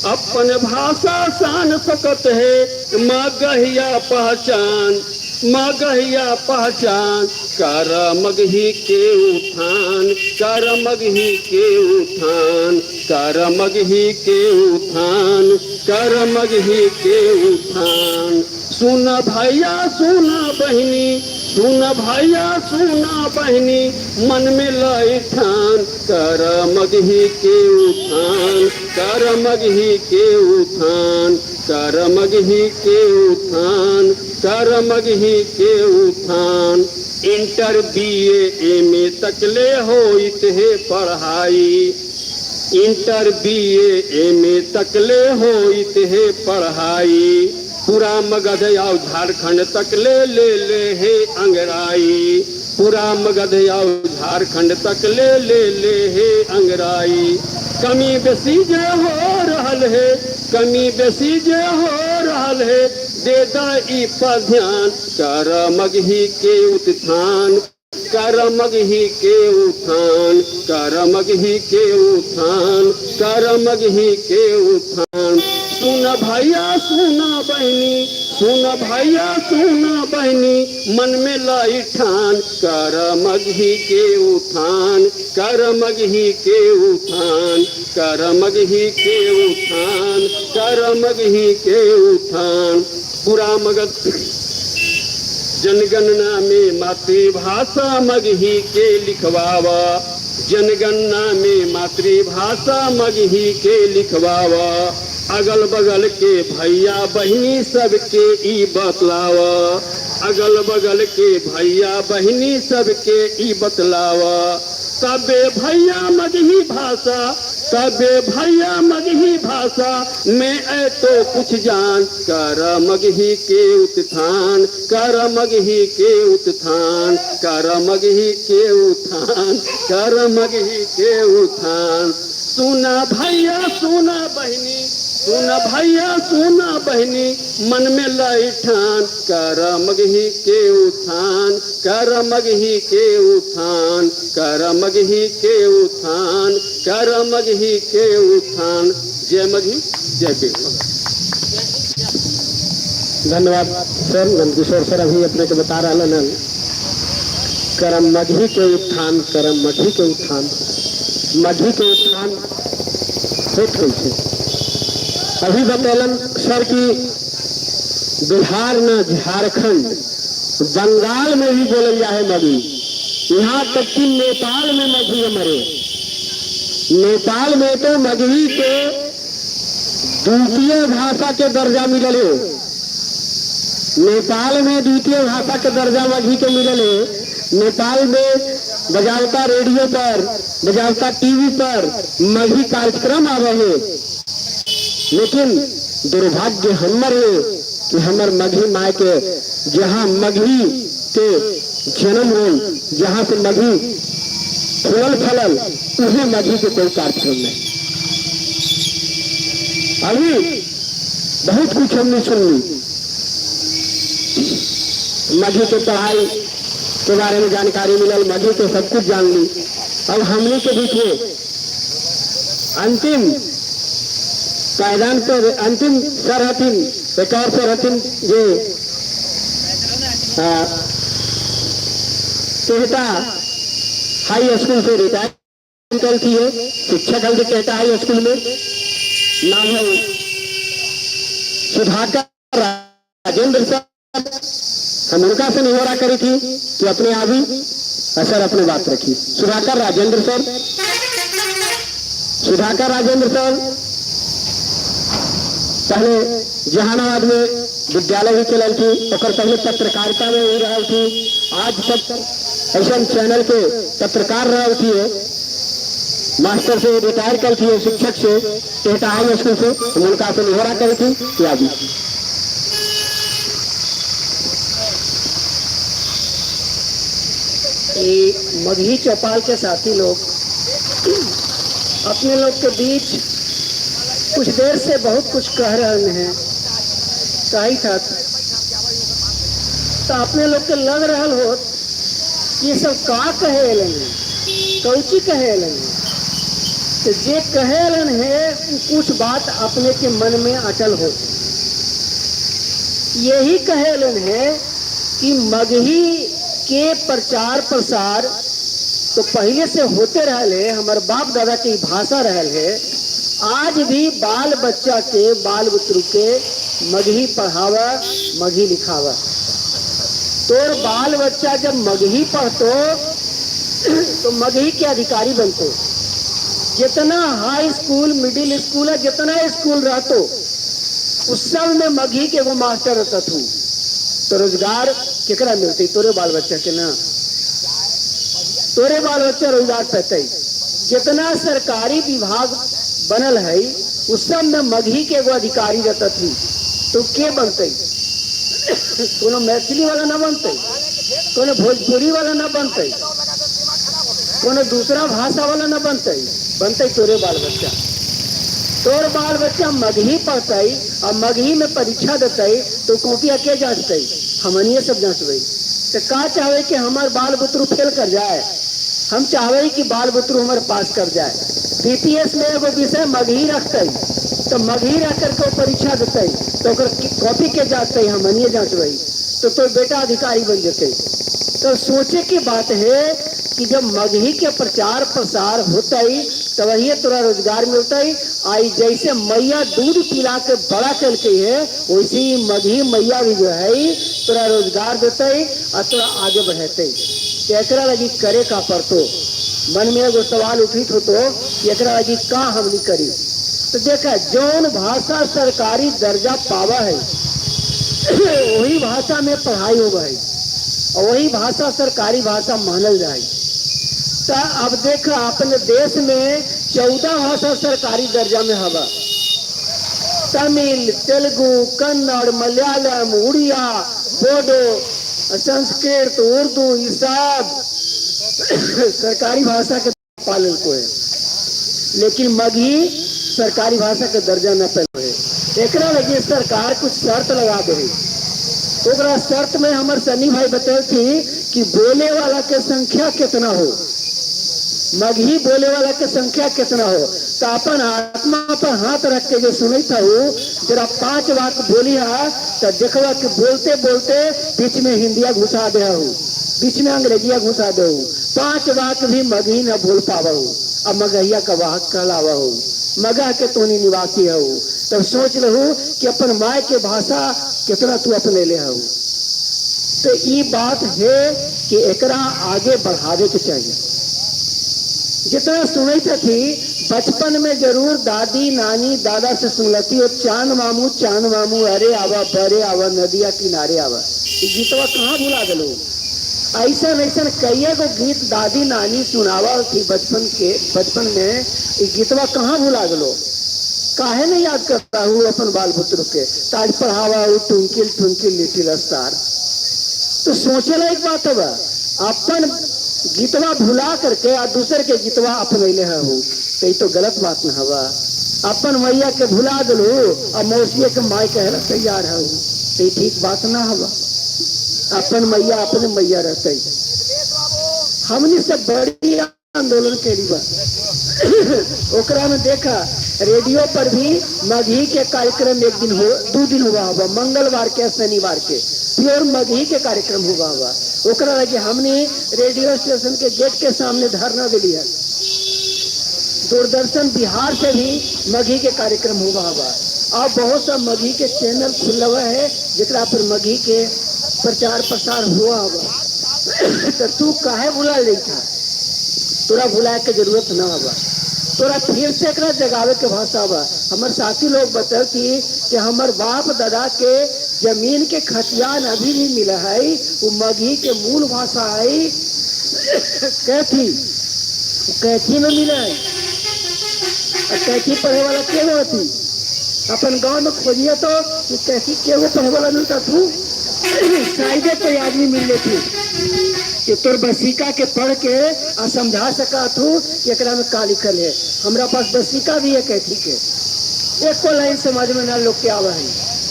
अपन भाषा शान शौकत है, मगहिया पहचान, मगहिया पहचान। कर मगही के उत्थान, कर मगही के उत्थान, कर मगही के उत्थान, कर मगही के उत्थान। सुन भैया सुन बहिनी, सुन भैया सुन बहिनी, मन में लाई ठान, कर मगही के उत्थान, कर मगही के उत्थान, कर मगही के उत्थान, कर मगही के उत्थान। इंटर बीए एमए तक ले होइत है पढ़ाई, इंटर बीए एमए तक ले होइत है पढ़ाई, पूरा मगध आउ झारखंड तक ले ले ले हे अंगराई, पूरा मगध आउ झारखंड तक ले ले ले हे अंगराई। कमी बेसी जे हो रहल है, कमी बेसी जे हो रहल है, दे दा ई पर ध्यान, कर मगही के उत्थान, कर मगही के उत्थान, कर मगही के उत्थान, कर मगही के उत्थान। सुन भैया सुन बहिनी, सुन भैया सुन बहिनी, मन में लाई ठान, कर मगही के उत्थान, कर मगही के उत्थान, कर मगही के उत्थान, कर मगही के उत्थान। पूरा मगध जनगणना में मातृभाषा मगही के लिखवावा, जनगणना में मातृभाषा मगही के लिखवावा, अगल बगल के भैया बहिनी सबके ई बतलावा, अगल बगल के भैया बहिनी सबके ई बतलावा। तबे भैया मगही भाषा, तबे भैया मगही भाषा में ऐ तो कुछ जान, कर मगही के उत्थान, कर मगही के उत्थान, कर मगही के उत्थान, कर मगही के उत्थान। सुना भैया सुना बहिनी, सुन भैया सुना बहिनी, मन में लाई ठान, कर मगही के उत्थान, कर मगही के उत्थान, कर मगही के उत्थान, कर मगही के उत्थान। जय मगही, जय बीर। धन्यवाद सर। नंदकिशोर सर अभी अपने के बता रहा हन करम मगही के उत्थान, करम मगही के उत्थान, मगही के उत्थान होत कैसे। अभी बतैलन सर की बिहार न झारखंड बंगाल में भी बोलल जाए मगही, यहाँ तक कि नेपाल में मगही मरे। नेपाल में तो मगही के द्वितीय भाषा के दर्जा मिलल है। नेपाल में द्वितीय भाषा के दर्जा मगही के मिलल है। नेपाल में बजावता रेडियो पर, बजावता टीवी पर मगही कार्यक्रम आवे है, लेकिन दुर्भाग्य हमर है कि हमर मगही माय के जहाँ मगही के जन्म हो, जहाँ से मगही फूलल फलल, उहे मगही के कोई कार्यक्रम नहीं। अभी बहुत कुछ हमने सुन ली, मगही के पढ़ाई के बारे में जानकारी मिलल, मगही के सब कुछ जान ली। अब हमने के बीच में अंतिम पायदान पर अंतिम सर हथिन, एक और सर हथिन जे टेहटा हाई स्कूल से रिटायर कर थी है, शिक्षक हल टेहटा हाई स्कूल में, नाम है सुधाकर राजेंद्र सर। हम उनका से निहोरा करी थी कि अपने आवी और सर अपनी बात रखी। सुधाकर राजेंद्र सर, सुधाकर राजेंद्र सर पहले जहानाबाद में विद्यालय भी चलल थी, और पहले पत्रकारिता में भी रहा थी, आज तक ऐसा चैनल के पत्रकार रहा थी, मास्टर से रिटायर कर थी, शिक्षक से टेटा हाई स्कूल से। हम उनका से निहोरा करी थी कि आदि मगही चौपाल के साथी लोग अपने लोग के बीच कुछ देर से बहुत कुछ कह रहे हैं, कही था तो अपने लोग के लग रहा हो ये सब का कहे है, कौची कहे है, तो जे कहे है कुछ बात अपने के मन में अटल हो। यही कहे है कि मगही के प्रचार प्रसार तो पहले से होते रहल है, हमारे बाप दादा की भाषा रहल है। आज भी बाल बच्चा के बाल बुतरू के मगही पढ़ावा, मगही लिखावा। तोर बाल बच्चा जब मगही पढ़तो तो मगही के अधिकारी बनतो। जितना हाई स्कूल, मिडिल स्कूल है, जितना स्कूल रहतो उस सब में मगही के वो मास्टर रहता थू, तो रोजगार केकरा मिलती? तोरे बाल बच्चा के ना, तोरे बाल बच्चा रोजगार पैते। जितना सरकारी विभाग बनल है उस सब में मगही के एगो अधिकारी रहता थी, तो के बनते? कोनो मैथिली वाला ना बनते, कोनो भोजपुरी वाला ना बनते, कोनो दूसरा भाषा वाला ना बनते, बनते तोरे बाल बच्चा। तोर बाल बच्चा मगही पढ़ते और मगही में परीक्षा देते तो कॉपिया के जांचते? हमनिए सब जांचबे। तो का चाहे कि हमार बाल बुतरू फेल कर जाए? हम चाहे कि बाल बुतरू हमारे पास कर जाए। बीपीएस में एगो विषय मगही रखते तो मगही रख करके परीक्षा देते तो कॉपी के जांचते, हमनिए जांचबे, तो बेटा अधिकारी बन जते। तो सोचे की बात है कि जब मगही के प्रचार प्रसार होता ही तो वही तोरा रोजगार मिलता ही। आई जैसे मैया दूध पिला के बड़ा चल के है, वैसे ही मगही मैया भी जो है तोरा रोजगार देता ही और तोरा आगे बढ़ते। एकरा लगी करे का पड़तो, मन में एगो सवाल उठित हो तो एकरा लगी का हमनी करी? तो देखा जौन भाषा सरकारी दर्जा पावा है वही भाषा में पढ़ाई हो है और वही भाषा सरकारी भाषा मानल जाए। तो अब देख अपने देश में 14 भाषा सरकारी दर्जा में हवा। तमिल, तेलुगु, कन्नड़, मलयालम, उड़िया, बोडो, संस्कृत, उर्दू, ये सब सरकारी भाषा के पालन को है, लेकिन मगही सरकारी भाषा के दर्जा न पाए है। एकरा लगी सरकार कुछ शर्त लगा दे। ओकरा शर्त में हमारे सनी भाई बतल थी कि बोले वाला के संख्या कितना हो, मगही बोले वाला के संख्या कितना हो। तो अपन आत्मा पर हाथ रख के जो सुनी था वो जरा 5 वाक बोली है तो देखवा कि बोलते बोलते बीच में हिंदिया घुसा दे हूँ, बीच में अंग्रेजिया घुसा दे हूँ, 5 वाक भी मगही न बोल पावा हूँ। अब मगहिया का वाहक कहलावा हूँ, मगह के तोनी निवासी हूँ। तब सोच लहू कि अपन माय के भाषा कितना तू अपने ले हूँ। तो ये बात है कि एकरा आगे बढ़ावे के चाहिए। जितना सुनते थी बचपन में जरूर दादी नानी दादा से सुनती और चांद मामू चांद मामू अरे आवा बरे आवा नदिया किनारे आवा, ये गीतवा कहाँ भुला गलो? ऐसा ऐसा कई गो गीत दादी नानी सुनावा थी बचपन में, ये गीतवा कहाँ भुला गलो? काहे नहीं याद करता हूँ अपन बाल बुतरू के? ताज पढ़ावा ट्विंकिल ट्विंकिल लिटिल स्टार। तो सोचे ला एक बात है, अपन गीतवा भुला करके और दूसर के गीतवा अपनैले हूँ तो तो गलत बात न हवा। अपन मैया के भुला दिलू और मौसिया के माई कहे तैयार हूँ तो ठीक बात न हवा। अपन मैया अपने मैया रहते। हमने सब बड़ी आंदोलन के बा ओकरा में देखा रेडियो पर भी मगही के कार्यक्रम एक दिन हो 2 दिन हुआ हुआ, मंगलवार के शनिवार के प्योर मगही के कार्यक्रम हुआ हुआ। ओकरा लगे हमने रेडियो स्टेशन के गेट के सामने धरना दिली है। दूरदर्शन बिहार से भी मगही के कार्यक्रम हुआ हुआ। अब बहुत सा मगही के चैनल खुल हुआ है जरा पर मगही के प्रचार प्रसार हुआ हवा, तो तू काहे भुला ले था? तोरा भुलाए के जरूरत ना हवा, तोरा फिर से एकरा जगावे के भाषा बा। हमर साथी लोग बतल थी कि हमर बाप दादा के जमीन के खतियान अभी भी मिला है, वो मगही के मूल भाषा है कैथी, कैथी में मिला है। और कैथी पढ़े वाला के होती अपन गांव में खोजिए तो कैथी के पढ़े वाला मिलता तू शायद कोई आदमी मिल लेती कि तोर बसिका के पढ़ के आ समझा सका तू कि एकरा में का लिखल है। हमरा पास बसिका भी है कैथी के, एक को लाइन समझ में ना लोग के आवा है।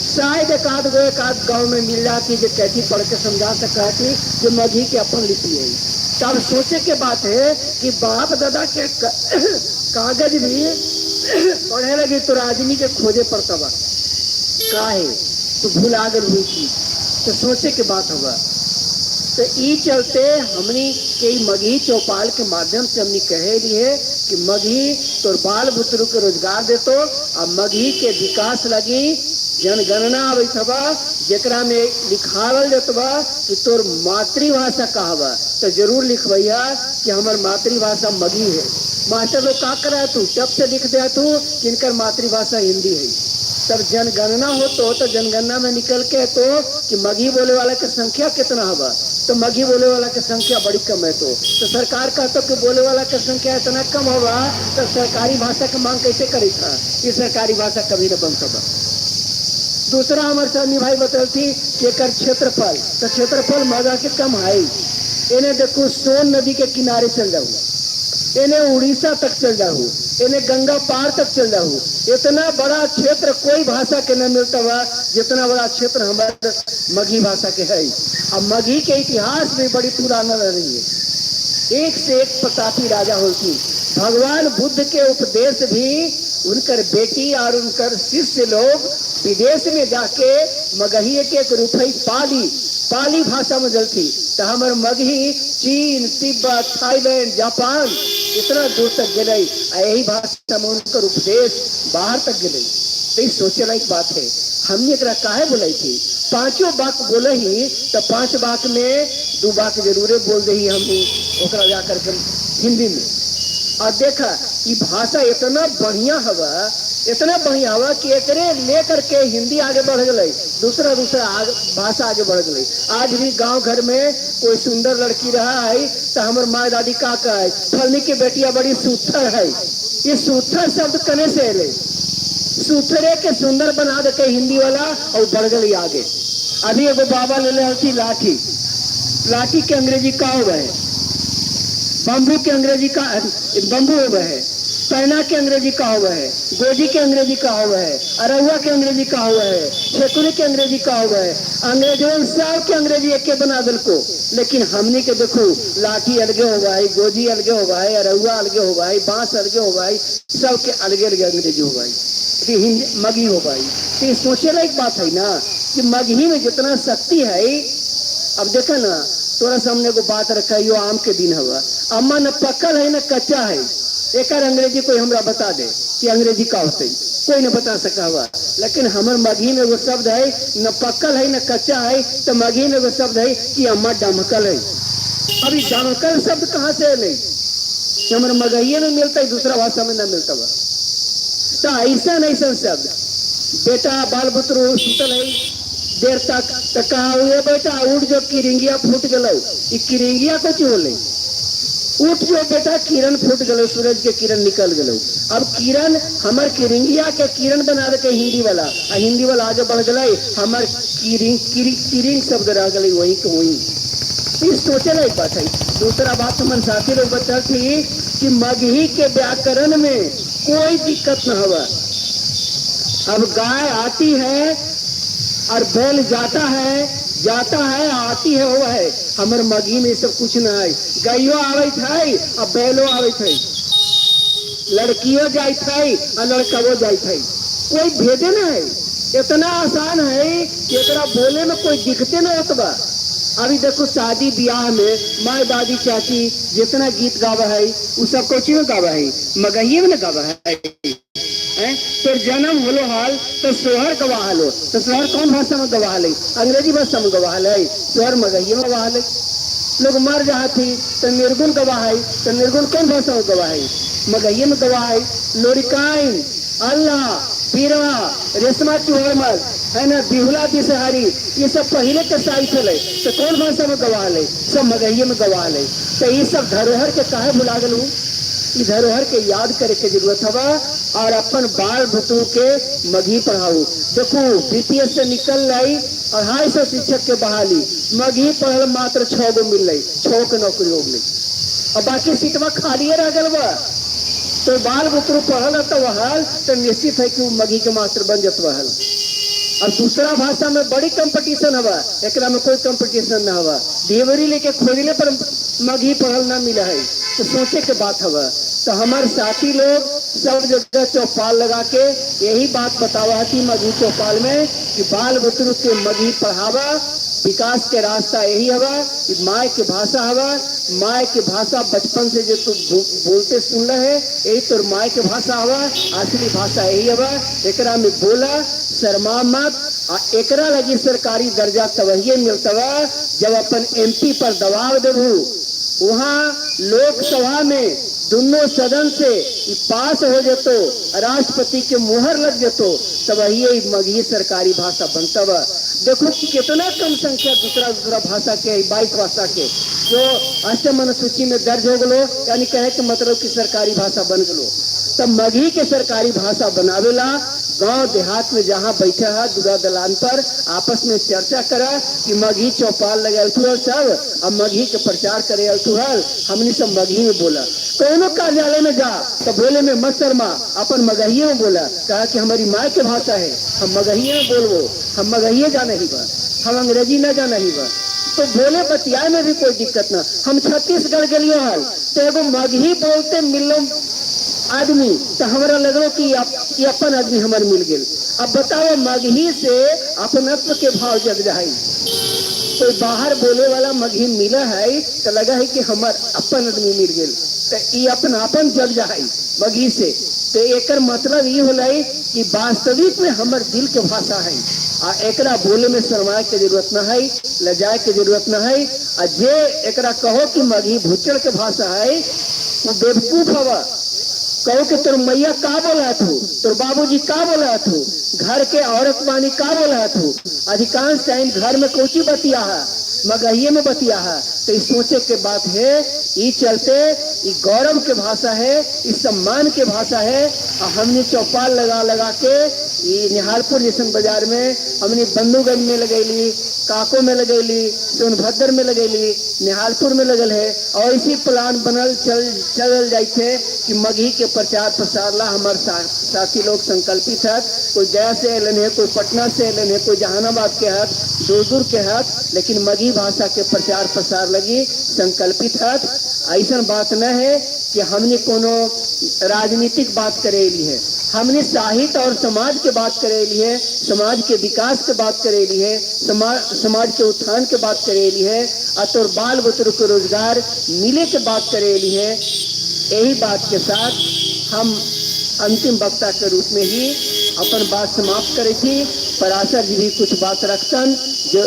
शायद एक आध गो एक आध गाँव में मिल जाती जो कैथी पढ़ के समझा सका थी जो मगही के अपन लिपि है। तब सोचे के बात है कि बाप दादा के कागज भी पढ़े लगी तो आदमी के खोजे पड़ता बा, काहे तो भूला गल हुई थी, तो सोचे के बात होगा। तो ई चलते हमनी के मगही चौपाल के माध्यम से हमनी कहे लिए कि मगही तोर बाल बुतरू के रोजगार देतो और मगही के विकास लगी जनगणना आबैत हवा जेकरा में लिखावल जतबा कि तोर मातृभाषा कहबा, तो जरूर लिखबैया कि हमर मातृभाषा मगही है। मास्टर लोग का करा तू टप से लिख दिया तू कि इनकर मातृभाषा हिंदी है। तब जनगणना हो तो जनगणना में निकल के तो कि मगही बोले वाला के संख्या कितना हवा, तो मगही बोले वाला के संख्या बड़ी कम है। तो सरकार कहतो कि बोले वाला के संख्या इतना कम हवा तो सरकारी भाषा के मांग कैसे करी था, ये सरकारी भाषा कभी न बन सका। दूसरा हमारे सनी भाई बतल थी कि एकर क्षेत्रफल, तो क्षेत्रफल मगह के कम है। इन्हें देखो सोन नदी के किनारे चल जाऊ, इन्हें उड़ीसा तक चल जाऊ, इन्हें गंगा पार तक चल जाऊ, इतना बड़ा क्षेत्र कोई भाषा के न मिलता हुआ जितना बड़ा क्षेत्र हमारे मगही भाषा के है। अब मगही के इतिहास में बड़ी पुराना रही है, एक से एक प्रतापी राजा होती। भगवान बुद्ध के उपदेश भी उनकर बेटी और उनकर शिष्य लोग विदेश में जाके मगही के एक रूप है पाली, पाली भाषा में जलती। तो हमार मगही चीन, तिब्बत, थाईलैंड, जापान इतना दूर तक गई, यही भाषा में उनकर उपदेश बाहर तक गई। तो ये सोचे लायक बात है। हमने एकरा काहे बोलाई थी, पांचों बाक बोले ही तो 5 बाक में 2 बाक जरूरे बोल दही हमने ओकरा जा करके हिंदी में। और देखा ये भाषा इतना बढ़िया हवा, इतना बढ़िया हवा कि एकरे लेकर के हिंदी आगे बढ़ गई, दूसरा दूसरा भाषा आगे बढ़ गई। आज भी गांव घर में कोई सुंदर लड़की रहा है तो हमारे माँ दादी का है फलनी की बेटिया बड़ी सुथर है। ये सुथर शब्द कने से अले, सुथरे के सुंदर बना दे के हिंदी वाला और बढ़ गई आगे। अभी एगो बाबा ले ले लाठी, लाठी के अंग्रेजी का हो गए, बम्बू के अंग्रेजी का बम्बू हो गए, पैना के अंग्रेजी का हुआ है, गोजी के अंग्रेजी का हुआ है, अरहुआ के अंग्रेजी का हुआ है, छेकुरी के अंग्रेजी का हुआ है। अंग्रेजों सब के अंग्रेजी एक के बना दिल को, लेकिन हमने के देखो लाठी अलगे हुआ है, गोजी अलगे हुआ है, अरहुआ अलगे हुआ है, बांस अलगे हुआ है, सब के अलगे अलगे अंग्रेजी हुआ है, हिंदी मगही हो भाई। तो ये सोचे लायक बात है ना कि मगही में जितना शक्ति है। अब देखा ना तोरा सामने को बात रखा, यो आम के दिन हुआ, अम्मा न पकल है न कच्चा है, एक अंग्रेजी कोई हमरा बता दे कि अंग्रेजी का होते, कोई न बता सका हुआ। लेकिन हमर मगही में वो शब्द है न पक्कल है न कच्चा है, तो मगही में वो शब्द है कि अम्मा डमकल है। अभी डमकल शब्द कहाँ से नहीं, हमर मगही में मिलता है, दूसरा भाषा में न मिलता हुआ। तो ऐसा ऐसा शब्द, बेटा बाल बुतरू सुतल है देर तक तो कहा हुए बेटा उठ जो किरिंगिया फूट गलो, किरिंगिया को क्यों ले, उठ जो बेटा किरण फूट गलो, सूरज के किरण निकल गलो। अब किरण हमार किरिंगिया के किरण बना दे हिंदी वाला, आ हिंदी वाला आगे बढ़ गए, हमार किरिंग किरिंग शब्द रह गई वही के वही। सोचे लायक बात है। दूसरा बात हमारे साथी लोग बता थी कि मगही के व्याकरण में कोई दिक्कत न हुआ। अब गाय आती है और बैल जाता है, जाता है आती है वो है, हमारे मगही में सब कुछ न है। गायो आवत है और बैलो आवत है, लड़कियों जात है और लड़कवो जात है, कोई भेदे न है। इतना आसान है कि एकरा बोले में कोई दिखते न होत बा। अभी देखो शादी ब्याह में माँ दादी चाची जितना गीत गावा है वो सब कोची में गावा है, मगही में न गावा है। हैं? तोर जन्म होलो हाल तो सोहर गवाह लो, तो सोहर कौन भाषा में गवाह है? अंग्रेजी भाषा में गवाह है, सोहर मगही में गवाह है। लोग मर जाती थी तो निर्गुण गवाह है, तो निर्गुण कौन भाषा में गवाह है? मगही में गवाह है। लोरिकाइन, अल्लाह, पीरा, रेशमा चुहरमल है ना, बिहुला बिसहारी, ये सब पहले के साहित्य है, तो कौन भाषा में गवाह है? सब मगही में गवाह है। तो ये सब धरोहर के काहे भुला गलू? धरोहर के याद करे के जरूरत हवा और अपन बाल बुतरू के मगही पढ़ाऊ। देखो बीपीएस से निकल रही 250 शिक्षक के बहाली, मगही पढ़ल मात्र 6 गो मिल रही, 6 के नौकरी हो गई और बाकी सीटवा खाली रह गल बा। तो बाल बुतरू पढ़ल तो वहाल तो निश्चित है कि वो मगही के मास्टर बन जत वहल। और दूसरा भाषा में बड़ी कंपटीशन हवा, एकरा में कोई कंपटीशन न हवा। देवरी लेके खोजले पर मगही पढ़ल ना मिला है, तो सोचे के बात हवा। तो हमारे साथी लोग सब जगह चौपाल लगा के यही बात बतावा थी मगही चौपाल में कि बाल बुतरू के मगही पढ़ावा, विकास के रास्ता यही हवा कि माय के भाषा हवा। माय के भाषा बचपन से जो तू बोलते सुन रहे है यही तो माय के भाषा हवा, असली भाषा यही हवा। एकरा में बोला शर्मा मत, आ एकरा लगी सरकारी दर्जा तबहिए मिलतवा जब अपन एमपी पर दबाव देबू। वहाँ लोकसभा में दोनों सदन से पास हो जतो, राष्ट्रपति के मुहर लग जतो, तब ये मगही सरकारी भाषा बनतवा। देखो कितना कम संख्या दूसरा दूसरा भाषा के 22 भाषा के जो अष्टम अनुसूची में दर्ज हो गलो, यानी कहे के मतलब कि सरकारी भाषा बन गलो। तब मगही के सरकारी भाषा बनावेला गांव देहात में जहाँ बैठा है दुरा दलान पर आपस में चर्चा करा कि मगही चौपाल लगे सब, अब मगही के प्रचार करे हल, हमने सब मगही में बोला। कोनो कार्यालय में जा तो बोले में मत शर्मा, अपन मगही में बोला, कहा कि हमारी माँ के भाषा है, हम मगही में बोलबो, हम मगही जाने ही बा, हम अंग्रेजी न जाना ही बा। तो बोले बतियाए में भी कोई दिक्कत ना। हम छत्तीसगढ़ गलियो हल तो एगो मगही बोलते मिलो आदमी तो हमारा लगलो कि अपन आदमी हमार मिल गए। अब बताओ मगही से अपनत्व के भाव जग जाए। कोई बाहर बोले वाला मगही मिला है तो लगा है कि हमार अपन आदमी मिल गए, तो ये अपनापन जग जाए मगही से। तो एकर मतलब ये होला कि वास्तविक में हमार दिल के भाषा है आ एकरा बोले में शर्माए के जरूरत न है, लजाए के जरूरत न है। आ जे एकरा कहो कि मगही भुचड़ के भाषा है वो बेवकूफ हवा। कहो कि तोर मैया का बोला थू, तोर बाबूजी का बोला थू, घर के औरत मानी का बोला थू, अधिकांश टाइम घर में कोची बतिया है, मगहिये में बतिया है। तो इस सोचे के बात है, ये चलते ये गौरव के भाषा है, इस सम्मान के भाषा है। और हमने चौपाल लगा लगा के ये निहालपुर जैसन बाजार में, हमने बंधुगंज में लगैली, काको में लगैली, सोनभद्र में लगैली, निहालपुर में लगल है। और इसी प्लान बनल चल जाए थे कि मगही के प्रचार प्रसार ला हमारे साथी लोग संकल्पित है। कोई गया से अलन है, कोई पटना से अलन है, कोई जहानाबाद के हथ, दूर दूर के हथ, लेकिन मगही भाषा के प्रचार प्रसार लगी संकल्पित है। ऐसा बात न है कि हमने कोनो राजनीतिक बात करेली है, हमने साहित्य और समाज के बात करेली है, समाज के विकास के बात करेली है, समाज के उत्थान के बात करेली है, और तोर बाल बुतरू के रोजगार मिले के बात करेली है। यही बात के साथ हम अंतिम वक्ता के रूप में ही अपन बात समाप्त करे थी। पराशर जी भी कुछ बात रखतन जो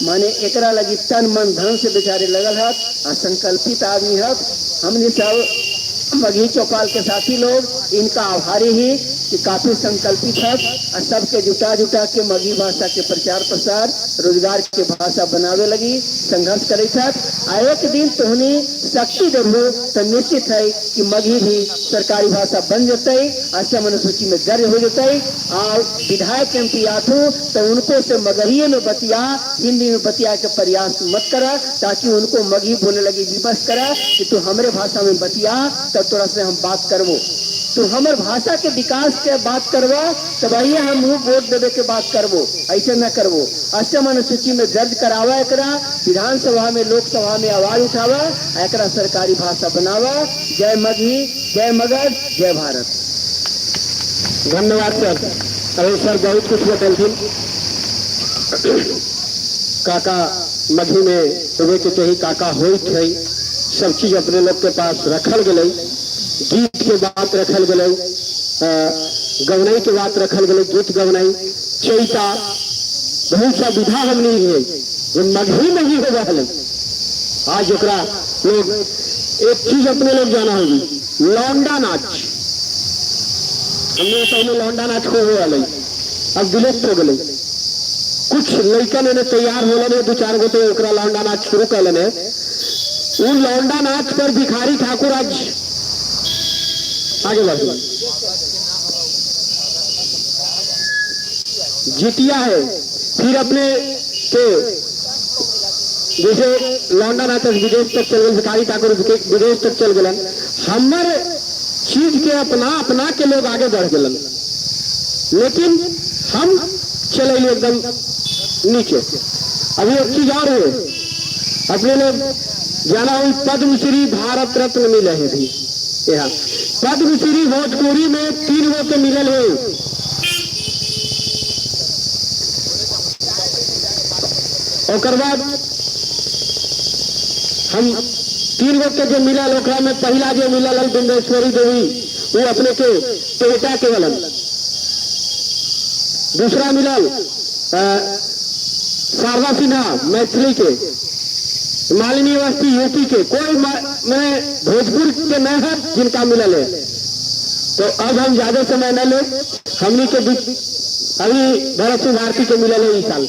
माने एकरा लगी तन मन धन से बेचारे लगल हत और संकल्पित आदमी हत। हमने सब मगही चौपाल के साथी लोग इनका आभारी ही कि काफी संकल्पित है और सबके जुटा जुटा के मगही भाषा के प्रचार प्रसार रोजगार के भाषा बनावे लगी संघर्ष करे था। एक दिन तोहनी शक्ति देबो तो निश्चित है कि मगही भी सरकारी भाषा बन जतई, अष्टम अनुसूची में दर्ज हो जतई। और विधायक एमपी आथू तो उनको से मगही में बतिया, हिंदी में बतिया के प्रयास मत करा, ताकि उनको मगही बोलने लगी विवश करा कि तू हमरे भाषा में बतिया तब तोरा से हम बात करबो। तो हमर भाषा के विकास के बात करवा तब आइए हम वोट देवे के बात करबो, ऐसे न करबो। अष्टम अनुसूची में दर्ज करावा, एकरा विधानसभा में लोकसभा में आवाज उठावा, एकरा सरकारी भाषा बनावा। जय मगही, जय मगध, जय भारत। धन्यवाद सर। अरे सर बहुत कुछ बतलथिन। काका मगही में होवे के चाही, काका होइत है, सब चीज अपने लोग के पास रखल गई, गीत के बात रखल गई, गवनाई के बात रखल गए, गीत गवनाई, चैता, बहुत सा विधा हमनी है जो मगही में ही हो रहा है। आज ओकरा लोग एक चीज अपने लोग जाना होगी, लौंडा नाच। हमने पहले लौंडा नाच खूब हो रहा, अब विलुप्त हो गए। कुछ लड़कन ने तैयार होलन, दो चार गो तो ओकरा लौंडा नाच शुरू कर लेने। उन लौंडा नाच पर भिखारी ठाकुर आज आगे बढ़ जितिया है। फिर अपने के जैसे लौंडा नाच विदेश तक चल गए, भिखारी ठाकुर विदेश तक चल गए। हमर चीज के अपना अपना के लोग आगे बढ़ गए, लेकिन हम चले एकदम नीचे। अभी एक चीज और है, अपने लोग जाना हुई पद्मश्री भारत रत्न मिले है भी। यहाँ पद्मश्री भोजपुरी में 3 गो के मिलल है। और बाद हम 3 गो के जो मिलल ओकरा में पहला जो मिलल बिंदेश्वरी देवी, वो अपने के टोटा के वलन। दूसरा मिलल शारदा सिन्हा मैथिली के, मालिनी अवस्थी यूपी के, कोई मैं भोजपुर के न है जिनका मिलल है। तो अब हम ज्यादा समय न ले, हमनी के बीच अभी भरत सिंह भारती के मिलल है इस साल,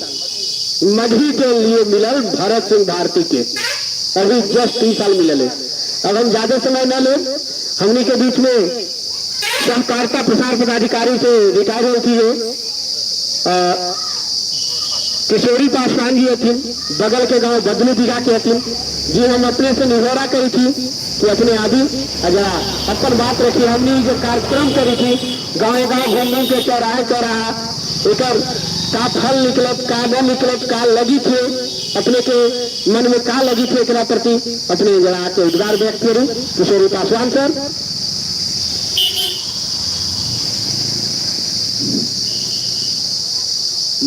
मगही के लिए मिलल भरत सिंह भारती के अभी जस्ट 3 साल मिलल है। अब हम ज्यादा समय न ले, हमनी के बीच में सहकारिता प्रसार पदाधिकारी से रिटायर होती है किशोरी पासवान जी हथिन, बगल के गांव बदलू बीघा के हथिन जी। हम अपने से निहोरा करी थी कि अपने आदि जरा अपन बात रखी। हमने जो कार्यक्रम करी थी गाँव गाँव घूम घूम के चौराहे चौराहा, एक का फल निकलत का न निकलत, का लगी थे अपने के मन में, का लगी थे एकरा प्रति अपने जरा आके उद्गार व्यक्त करी। किशोरी पासवान सर।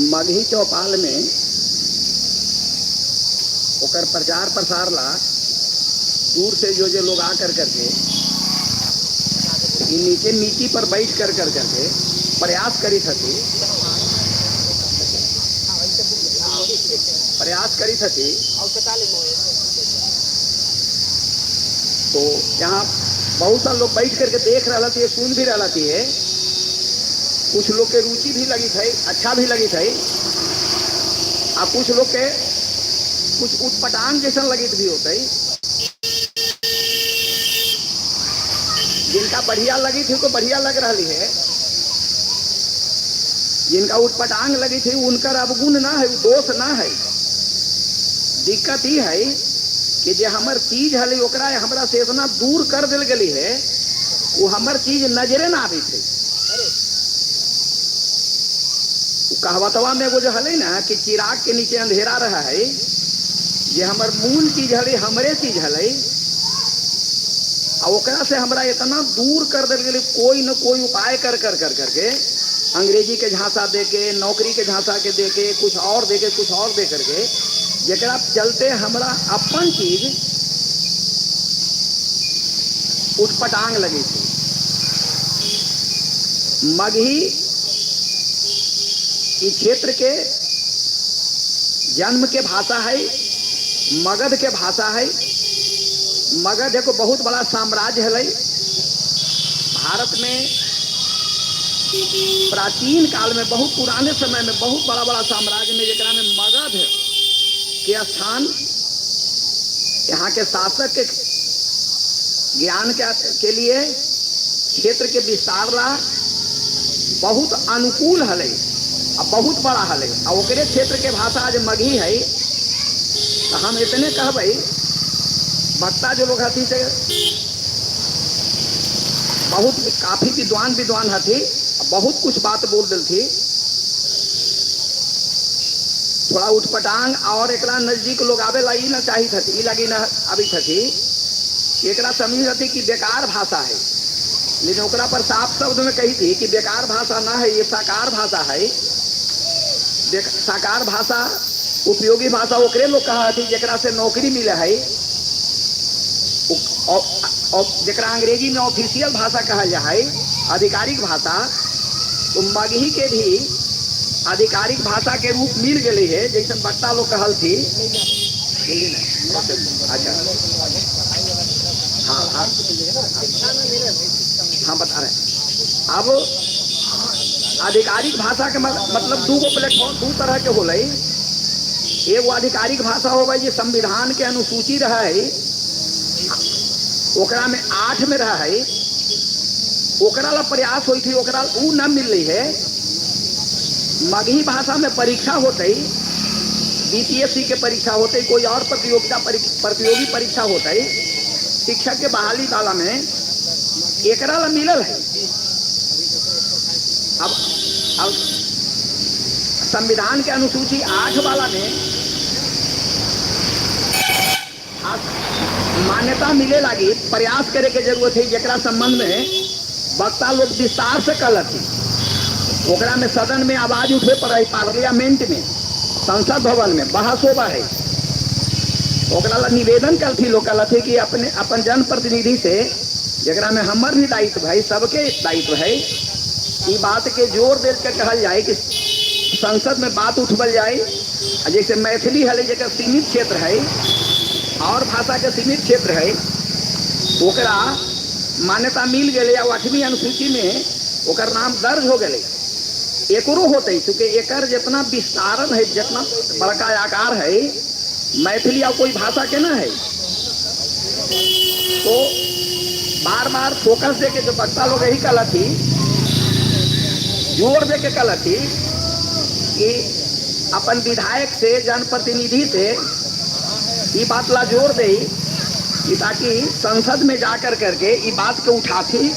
मगही चौपाल में ओकर प्रचार प्रसार ला दूर से जो जो लोग आकर करके नीचे नीति पर बैठ कर कर करके प्रयास करी थी, तो यहाँ बहुत सा लोग बैठ करके देख रहा थी, सुन भी रहा थी। कुछ लोग के रुचि भी लगी थी, अच्छा भी लगी थी, आ कुछ लोग के कुछ उटपटांग जैसा लगी भी होते। जिनका बढ़िया लगी थी उनको बढ़िया लग रही है, जिनका उटपटांग लगी थी उनका अवगुण ना है, दोष ना है। दिक्कत ही है कि जे हमर चीज है ओकरा हमरा से इतना दूर कर दिल गई है, वो हमर चीज नजरे ना आती थे। कहावतवा में एगो जो हले ना कि चिराग के नीचे अंधेरा रहा है, जे हमर मूल चीज हले हमरे चीज हले, ओकरा से हमरा इतना दूर कर दिल गई, कोई न कोई उपाय कर कर कर करके अंग्रेजी के झांसा दे के, नौकरी के झांसा के दे के, कुछ और दे के, कुछ और दे करके, जरा चलते हमरा अपन चीज उटपटांग लगी थी। मगही इस क्षेत्र के जन्म के भाषा है, मगध के भाषा है। मगध एक बहुत बड़ा साम्राज्य है भारत में। प्राचीन काल में, बहुत पुराने समय में, बहुत बड़ा बड़ा साम्राज्य में जरा में मगध के स्थान यहाँ के शासक के ज्ञान के लिए क्षेत्र के विस्तार ला बहुत अनुकूल हले, बहुत बड़ा हले। और ओकरे क्षेत्र के भाषा आज मगही है। तो हम इतने कहबई, वक्ता जो लोग हथी से बहुत काफी विद्वान विद्वान हथी, बहुत कुछ बात बोल दिल थी। थोड़ा उठपटांग और एकरा नजदीक लोग आवे ला ना चाही थी, लगी ना आबी थी, एकरा समझ थी कि बेकार भाषा है। लेकिन ओकरा पर साफ शब्द में कही थी कि बेकार भाषा ना है, ये साकार भाषा है। साकार भाषा उपयोगी भाषा ओकरे लोग कहा थी जरा से नौकरी मिले है, और जरा अंग्रेजी में ऑफिशियल भाषा कहा जाए है, आधिकारिक भाषा। तो मगही के भी आधिकारिक भाषा के रूप मिल गई है, जैसे वक्ता लोग कहल थी। अच्छा हाँ हाँ हाँ बता रहे हैं। अब आधिकारिक भाषा के मतलब दू गो प्लेटफॉर्म दू तरह के होलै। एगो आधिकारिक भाषा होबै जे संविधान के अनुसूची रहे, ओकरा में 8 में रहे, ओकरा ला प्रयास होई थी, ओकरा ऊ न मिल रही है। मगही भाषा में परीक्षा होते, बीपीएससी के परीक्षा होते, कोई और प्रतियोगिता प्रतियोगी परीक्षा होते, शिक्षक के बहाली वाला में एकरा ला मिलल है। अब संविधान के अनुसूची 8 वाला में मान्यता मिले लगी प्रयास करे के जरूरत है, जरा संबंध में वक्ता लोग विस्तार से कहलथी। ओकरा में सदन में आवाज उठे पर है, पार्लियामेंट में, संसद भवन में बहस होबा है। ओकरा ला निवेदन कलथी लोग, कहलथी कि अपने अपन जनप्रतिनिधि से, जरा में हमर भी दायित्व है, सबके दायित्व है, ई बात के जोर दे के कहल जाए कि संसद में बात उठबल जाए। जैसे मैथिली है जकर सीमित क्षेत्र है और भाषा के सीमित क्षेत्र है, ओकरा मान्यता मिल गए और 8वीं अनुसूची में ओकर नाम दर्ज हो गए। एकरो होते चूँकि एकर जितना विस्तारण है, जितना बड़का आकार है, मैथिली और कोई भाषा के ना है। तो बार बार फोकस दे के जो वक्ता लोग यही कहलथी, जोर दे के कहलथी कि अपन विधायक से, जनप्रतिनिधि से ये बात ला जोर दे कि ताकि संसद में जाकर करके ये बात के उठाती।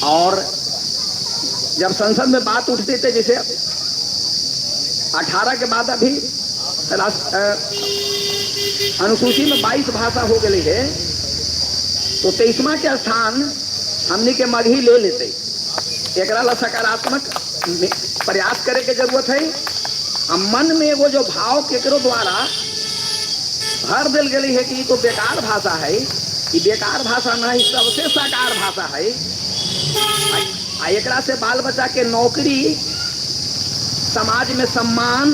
और जब संसद में बात उठती थे, जैसे 18 के बाद अभी अनुसूची में 22 भाषा हो गई है, तो 23वां के स्थान हमने के मगही ले लेते। एकरा ला सकारात्मक प्रयास करे के जरूरत है। मन में वो जो भाव केकरो द्वारा भर दिल गई है कि तो बेकार भाषा है, ये बेकार भाषा नहीं, सबसे साकार भाषा है। आ एकरा से बाल बच्चा के नौकरी, समाज में सम्मान,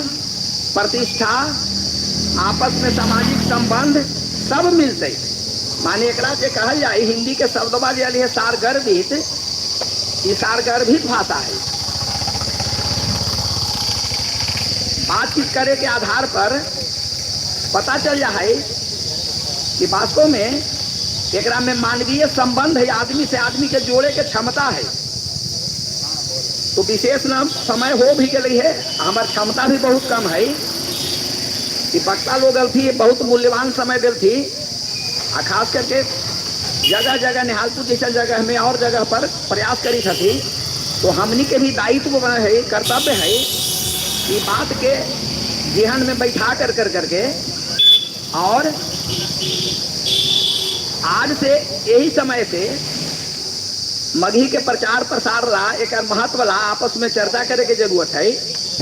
प्रतिष्ठा, आपस में सामाजिक संबंध सब मिलते। माने एकरा जे कहल जाए, हिंदी के शब्दवा जे है सारगर्भित, ये सारगर्भित भाषा है। बातचीत करे के आधार पर पता चल जाए कि वास्तव में एकरा में मानवीय संबंध है, आदमी से आदमी के जोड़े के क्षमता है। तो विशेष नाम समय हो भी गई है, हमार क्षमता भी बहुत कम है कि वक्ता लोग थी बहुत मूल्यवान समय दिल थी। आ खास करके जगह जगह निहालपुर जैसा जगह में और जगह पर प्रयास करी थी, तो हमनी के भी दायित्व है, कर्तव्य है कि बात के जेहन में बैठा कर कर करके और आज से यही समय से मगही के प्रचार प्रसार ला, एक महत्व ला आपस में चर्चा करे के जरूरत है,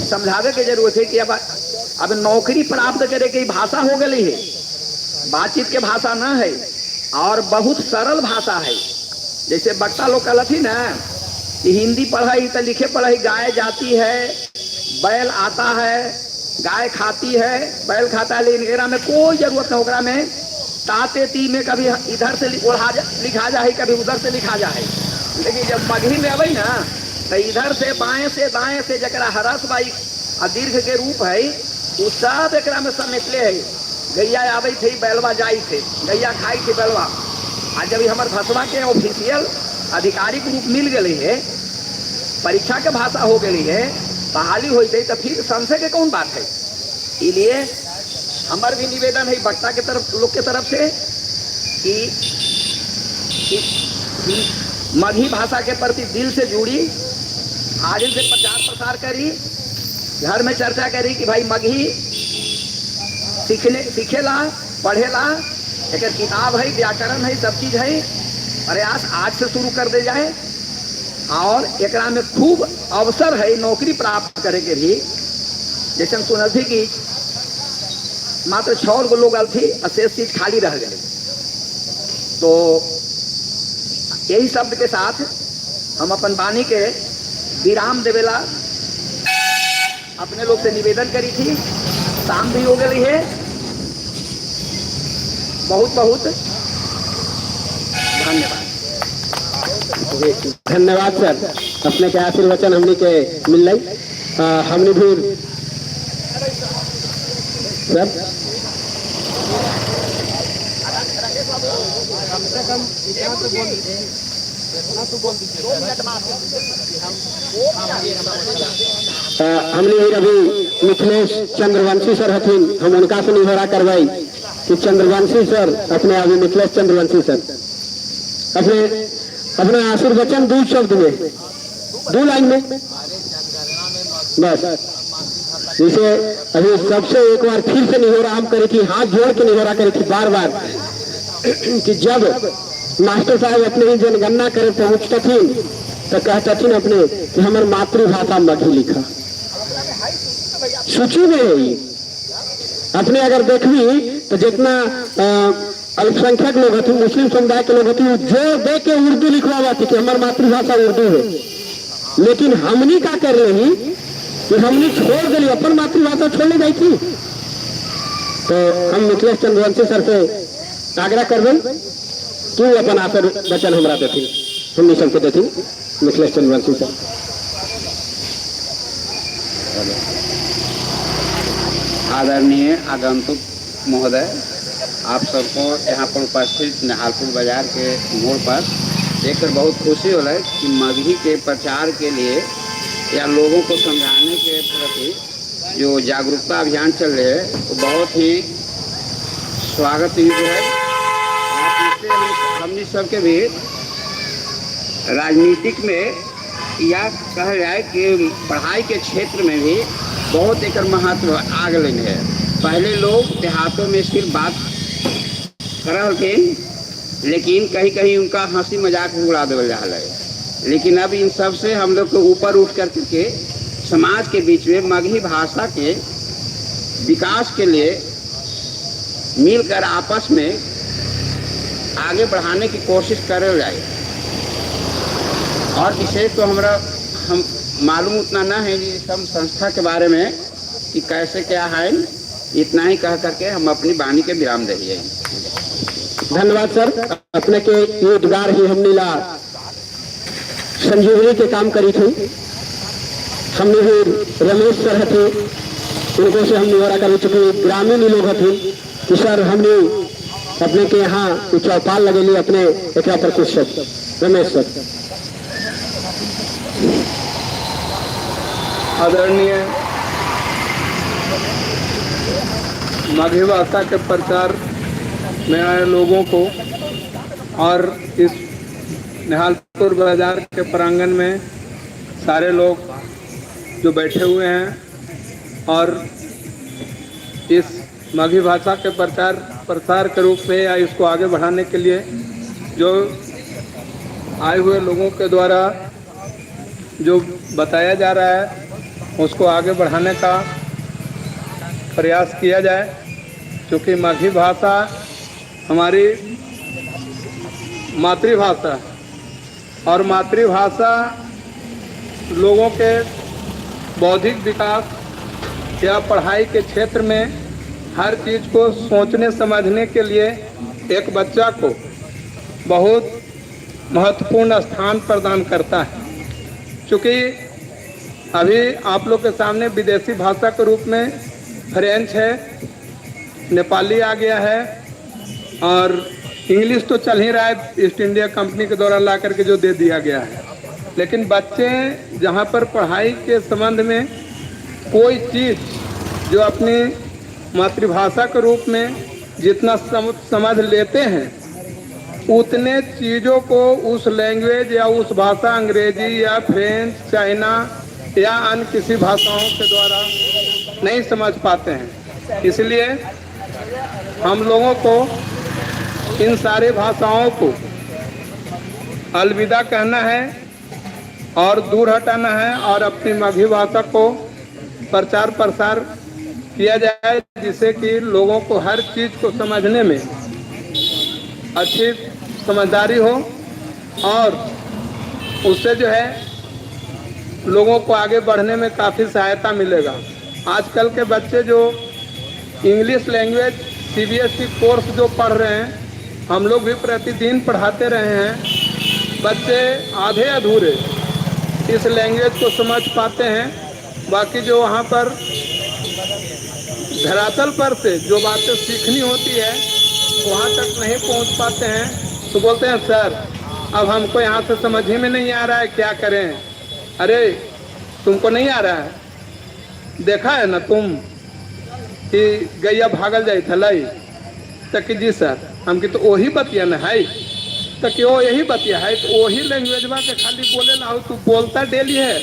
समझावे के जरूरत है कि अब नौकरी प्राप्त करे के भाषा हो गई है, बातचीत के भाषा न है और बहुत सरल भाषा है। जैसे वक्ता लोग कहलथी ना कि हिंदी पढ़ाई तो लिखे पढ़ाई, गाय जाती है, बैल आता है, गाय खाती है, बैल खाता है, लेकिन एकरा में कोई जरूरत न, ओकरा में ताते ती में कभी इधर से ओढ़ा लिखा जाए, कभी उधर से लिखा जाए। लेकिन जब मगही में अबे ना तो इधर से बाएं से दाएं से जरा हरस बाई आ दीर्घ के रूप है, वो सब एकरा में समेटले है। गैया आवे थे, बैलवा जाई थे, गैया खाई थे बैलवा। आज जब हमार भाषा के ऑफिशियल आधिकारिक रूप मिल गई है, परीक्षा के भाषा हो गई है, बहाली हो गई, तो फिर संशय के कौन बात है। इसलिए हमार भी निवेदन है वक्ता के तरफ, लोग के तरफ से कि मगही भाषा के प्रति दिल से जुड़ी, आज से प्रचार प्रसार करी, घर में चर्चा करी कि भाई मगही सीखने सीखेला, पढ़ेला, एक किताब है, व्याकरण है, सब चीज है, प्रयास आज से शुरू कर दे जाए। और एकरा में खूब अवसर है नौकरी प्राप्त करे के भी। जैसे हम सुनल थी कि मात्र 6 गो लोग आल थी, शेष सीट खाली रह गए। तो यही शब्द के साथ हम अपन वाणी के विराम देवेला अपने लोग से निवेदन करी थी। शाम भी हो गई है। बहुत बहुत धन्यवाद। धन्यवाद सर, अपने के आशीर्वचन हमने के मिल रही। हमने भी सर हमने भी अभी मिथिलेश चंद्रवंशी सर हथिन, हम उनका से निहोरा करवाई कि चंद्रवंशी सर अपने अभी मिथिलेश चंद्रवंशी सर अपने अपना आशीर्वचन दो शब्द में, दो लाइन में बस। जैसे अभी सबसे एक बार फिर से निहोरा हम करे थी, हाथ जोड़ के निहोरा करे थी बार बार कि जब मास्टर साहब अपने ही जनगणना करे पहुंचतथिन तो कहतथिन अपने कि हमार मातृभाषा मगही लिखा सूची में है। अपने अगर देखी तो जितना अल्पसंख्यक लोग हथिन, मुस्लिम समुदाय के लोग हथिन, जोर दे के उर्दू लिखवावा थी कि हमार मातृभाषा उर्दू है। लेकिन हमनी का कर रही कि हमनी छोड़ दिली, अपन मातृभाषा छोड़ जाई थी। तो हम मिथिलेश चंद्रवंशी सर से आग्रह करबे तू अपन आशीर्वचन हमरा देथिन, हमनी सबके देथिन मिथिलेश चंद्रवंशी सर। आदरणीय आगंतुक महोदय, आप सबको यहाँ पर उपस्थित निहालपुर बाजार के मोड़ पर देखकर बहुत खुशी हो रहा है कि मगही के प्रचार के लिए या लोगों को समझाने के प्रति जो जागरूकता अभियान चल रहे है वो बहुत ही स्वागत योग्य है। इससे हमने सबके भी राजनीतिक में या कहा जाए कि पढ़ाई के क्षेत्र में भी बहुत एक महत्व आ गए है। पहले लोग देहातों में सिर्फ बात कर रहे थे, लेकिन कहीं कहीं उनका हंसी मजाक भी उड़ा देवल जा रहा है। लेकिन अब इन सब से हम लोग को ऊपर उठ कर के समाज के बीच में मगही भाषा के विकास के लिए मिलकर आपस में आगे बढ़ाने की कोशिश करे जाए। और विशेष तो हमारा हम मालूम उतना ना है ये सब संस्था के बारे में कि कैसे क्या है, इतना ही कह करके हम अपनी वाणी के विराम दे। धन्यवाद सर, अपने के ये उद्गार ही हमने ला संजीवनी के काम करी थी। हमने भी रमेश सर थे, उनको से हम निहोरा कर चुके ग्रामीण लोग थे कि सर हमने अपने के यहाँ चौपाल लगेली, अपने एक पर कुछ शब्द रमेश सर। आदरणीय मगही भाषा के प्रचार में आए लोगों को और इस निहालपुर बाजार के प्रांगण में सारे लोग जो बैठे हुए हैं और इस मगही भाषा के प्रचार प्रसार के रूप में या इसको आगे बढ़ाने के लिए जो आए हुए लोगों के द्वारा जो बताया जा रहा है उसको आगे बढ़ाने का प्रयास किया जाए, क्योंकि मगही भाषा हमारी मातृभाषा है और मातृभाषा लोगों के बौद्धिक विकास या पढ़ाई के क्षेत्र में हर चीज़ को सोचने समझने के लिए एक बच्चा को बहुत महत्वपूर्ण स्थान प्रदान करता है। क्योंकि अभी आप लोग के सामने विदेशी भाषा के रूप में फ्रेंच है, नेपाली आ गया है और इंग्लिश तो चल ही रहा है, ईस्ट इंडिया कंपनी के द्वारा ला करके जो दे दिया गया है। लेकिन बच्चे जहाँ पर पढ़ाई के संबंध में कोई चीज़ जो अपनी मातृभाषा के रूप में जितना समझ लेते हैं उतने चीज़ों को उस लैंग्वेज या उस भाषा अंग्रेजी या फ्रेंच, चाइना या अन्य किसी भाषाओं के द्वारा नहीं समझ पाते हैं। इसलिए हम लोगों को इन सारे भाषाओं को अलविदा कहना है और दूर हटाना है और अपनी मगही भाषा को प्रचार प्रसार किया जाए, जिससे कि लोगों को हर चीज़ को समझने में अच्छी समझदारी हो और उससे जो है लोगों को आगे बढ़ने में काफ़ी सहायता मिलेगा। आजकल के बच्चे जो इंग्लिश लैंग्वेज सीबीएसई कोर्स जो पढ़ रहे हैं, हम लोग भी प्रतिदिन पढ़ाते रहे हैं, बच्चे आधे अधूरे इस लैंग्वेज को समझ पाते हैं। बाकी जो वहाँ पर धरातल पर से जो बातें सीखनी होती है वहाँ तक नहीं पहुँच पाते हैं। तो बोलते हैं सर अब हमको यहाँ से समझ ही में नहीं आ रहा है, क्या करें। अरे तुमको नहीं आ रहा है, देखा है ना तुम कि गैया भागल जाए थलाई, तो कि जी सर हमके तो वही बतिया न है, तो कि वो यही बतिया है, तो वही लैंग्वेजवा के खाली बोले ला तू बोलता डेली है,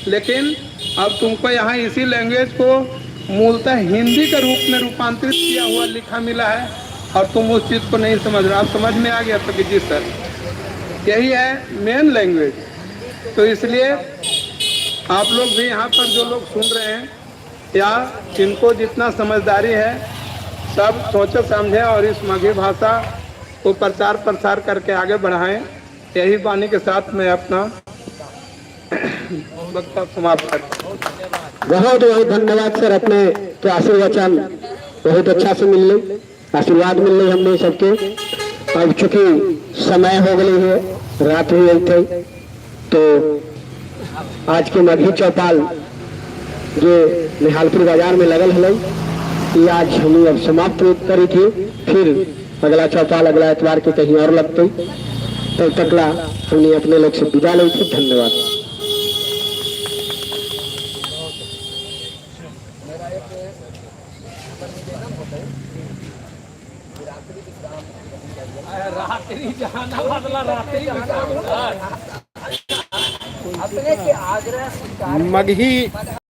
लेकिन अब तुमको यहाँ इसी लैंग्वेज को मूलतः हिंदी के रूप में रूपांतरित किया हुआ लिखा मिला है और तुम उस चीज़ को नहीं समझ रहे हो। अब समझ में आ गया? तो कि जी सर यही है मेन लैंग्वेज। तो इसलिए आप लोग भी यहाँ पर जो लोग सुन रहे हैं या जिनको जितना समझदारी है सब सोचे समझें और इस मगही भाषा को प्रचार प्रसार करके आगे बढ़ाएं। यही वाणी के साथ मैं अपना वक्तव्य समाप्त करता हूँ। बहुत बहुत धन्यवाद सर, अपने तो आशीर्वचन बहुत अच्छा से मिलने, आशीर्वाद मिलने हमने सबके। अब चूंकि समय हो गई है, रात हो गई थी, तो आज के मगही चौपाल जो निहालपुर बाजार में लगल है ये आज हम अब समाप्त करी थी। फिर अगला चौपाल अगला एतवार के कहीं और लगते, तब तक ला हमने अपने लोग से विदा ली थी। धन्यवाद। अपने के आग्रह मगही।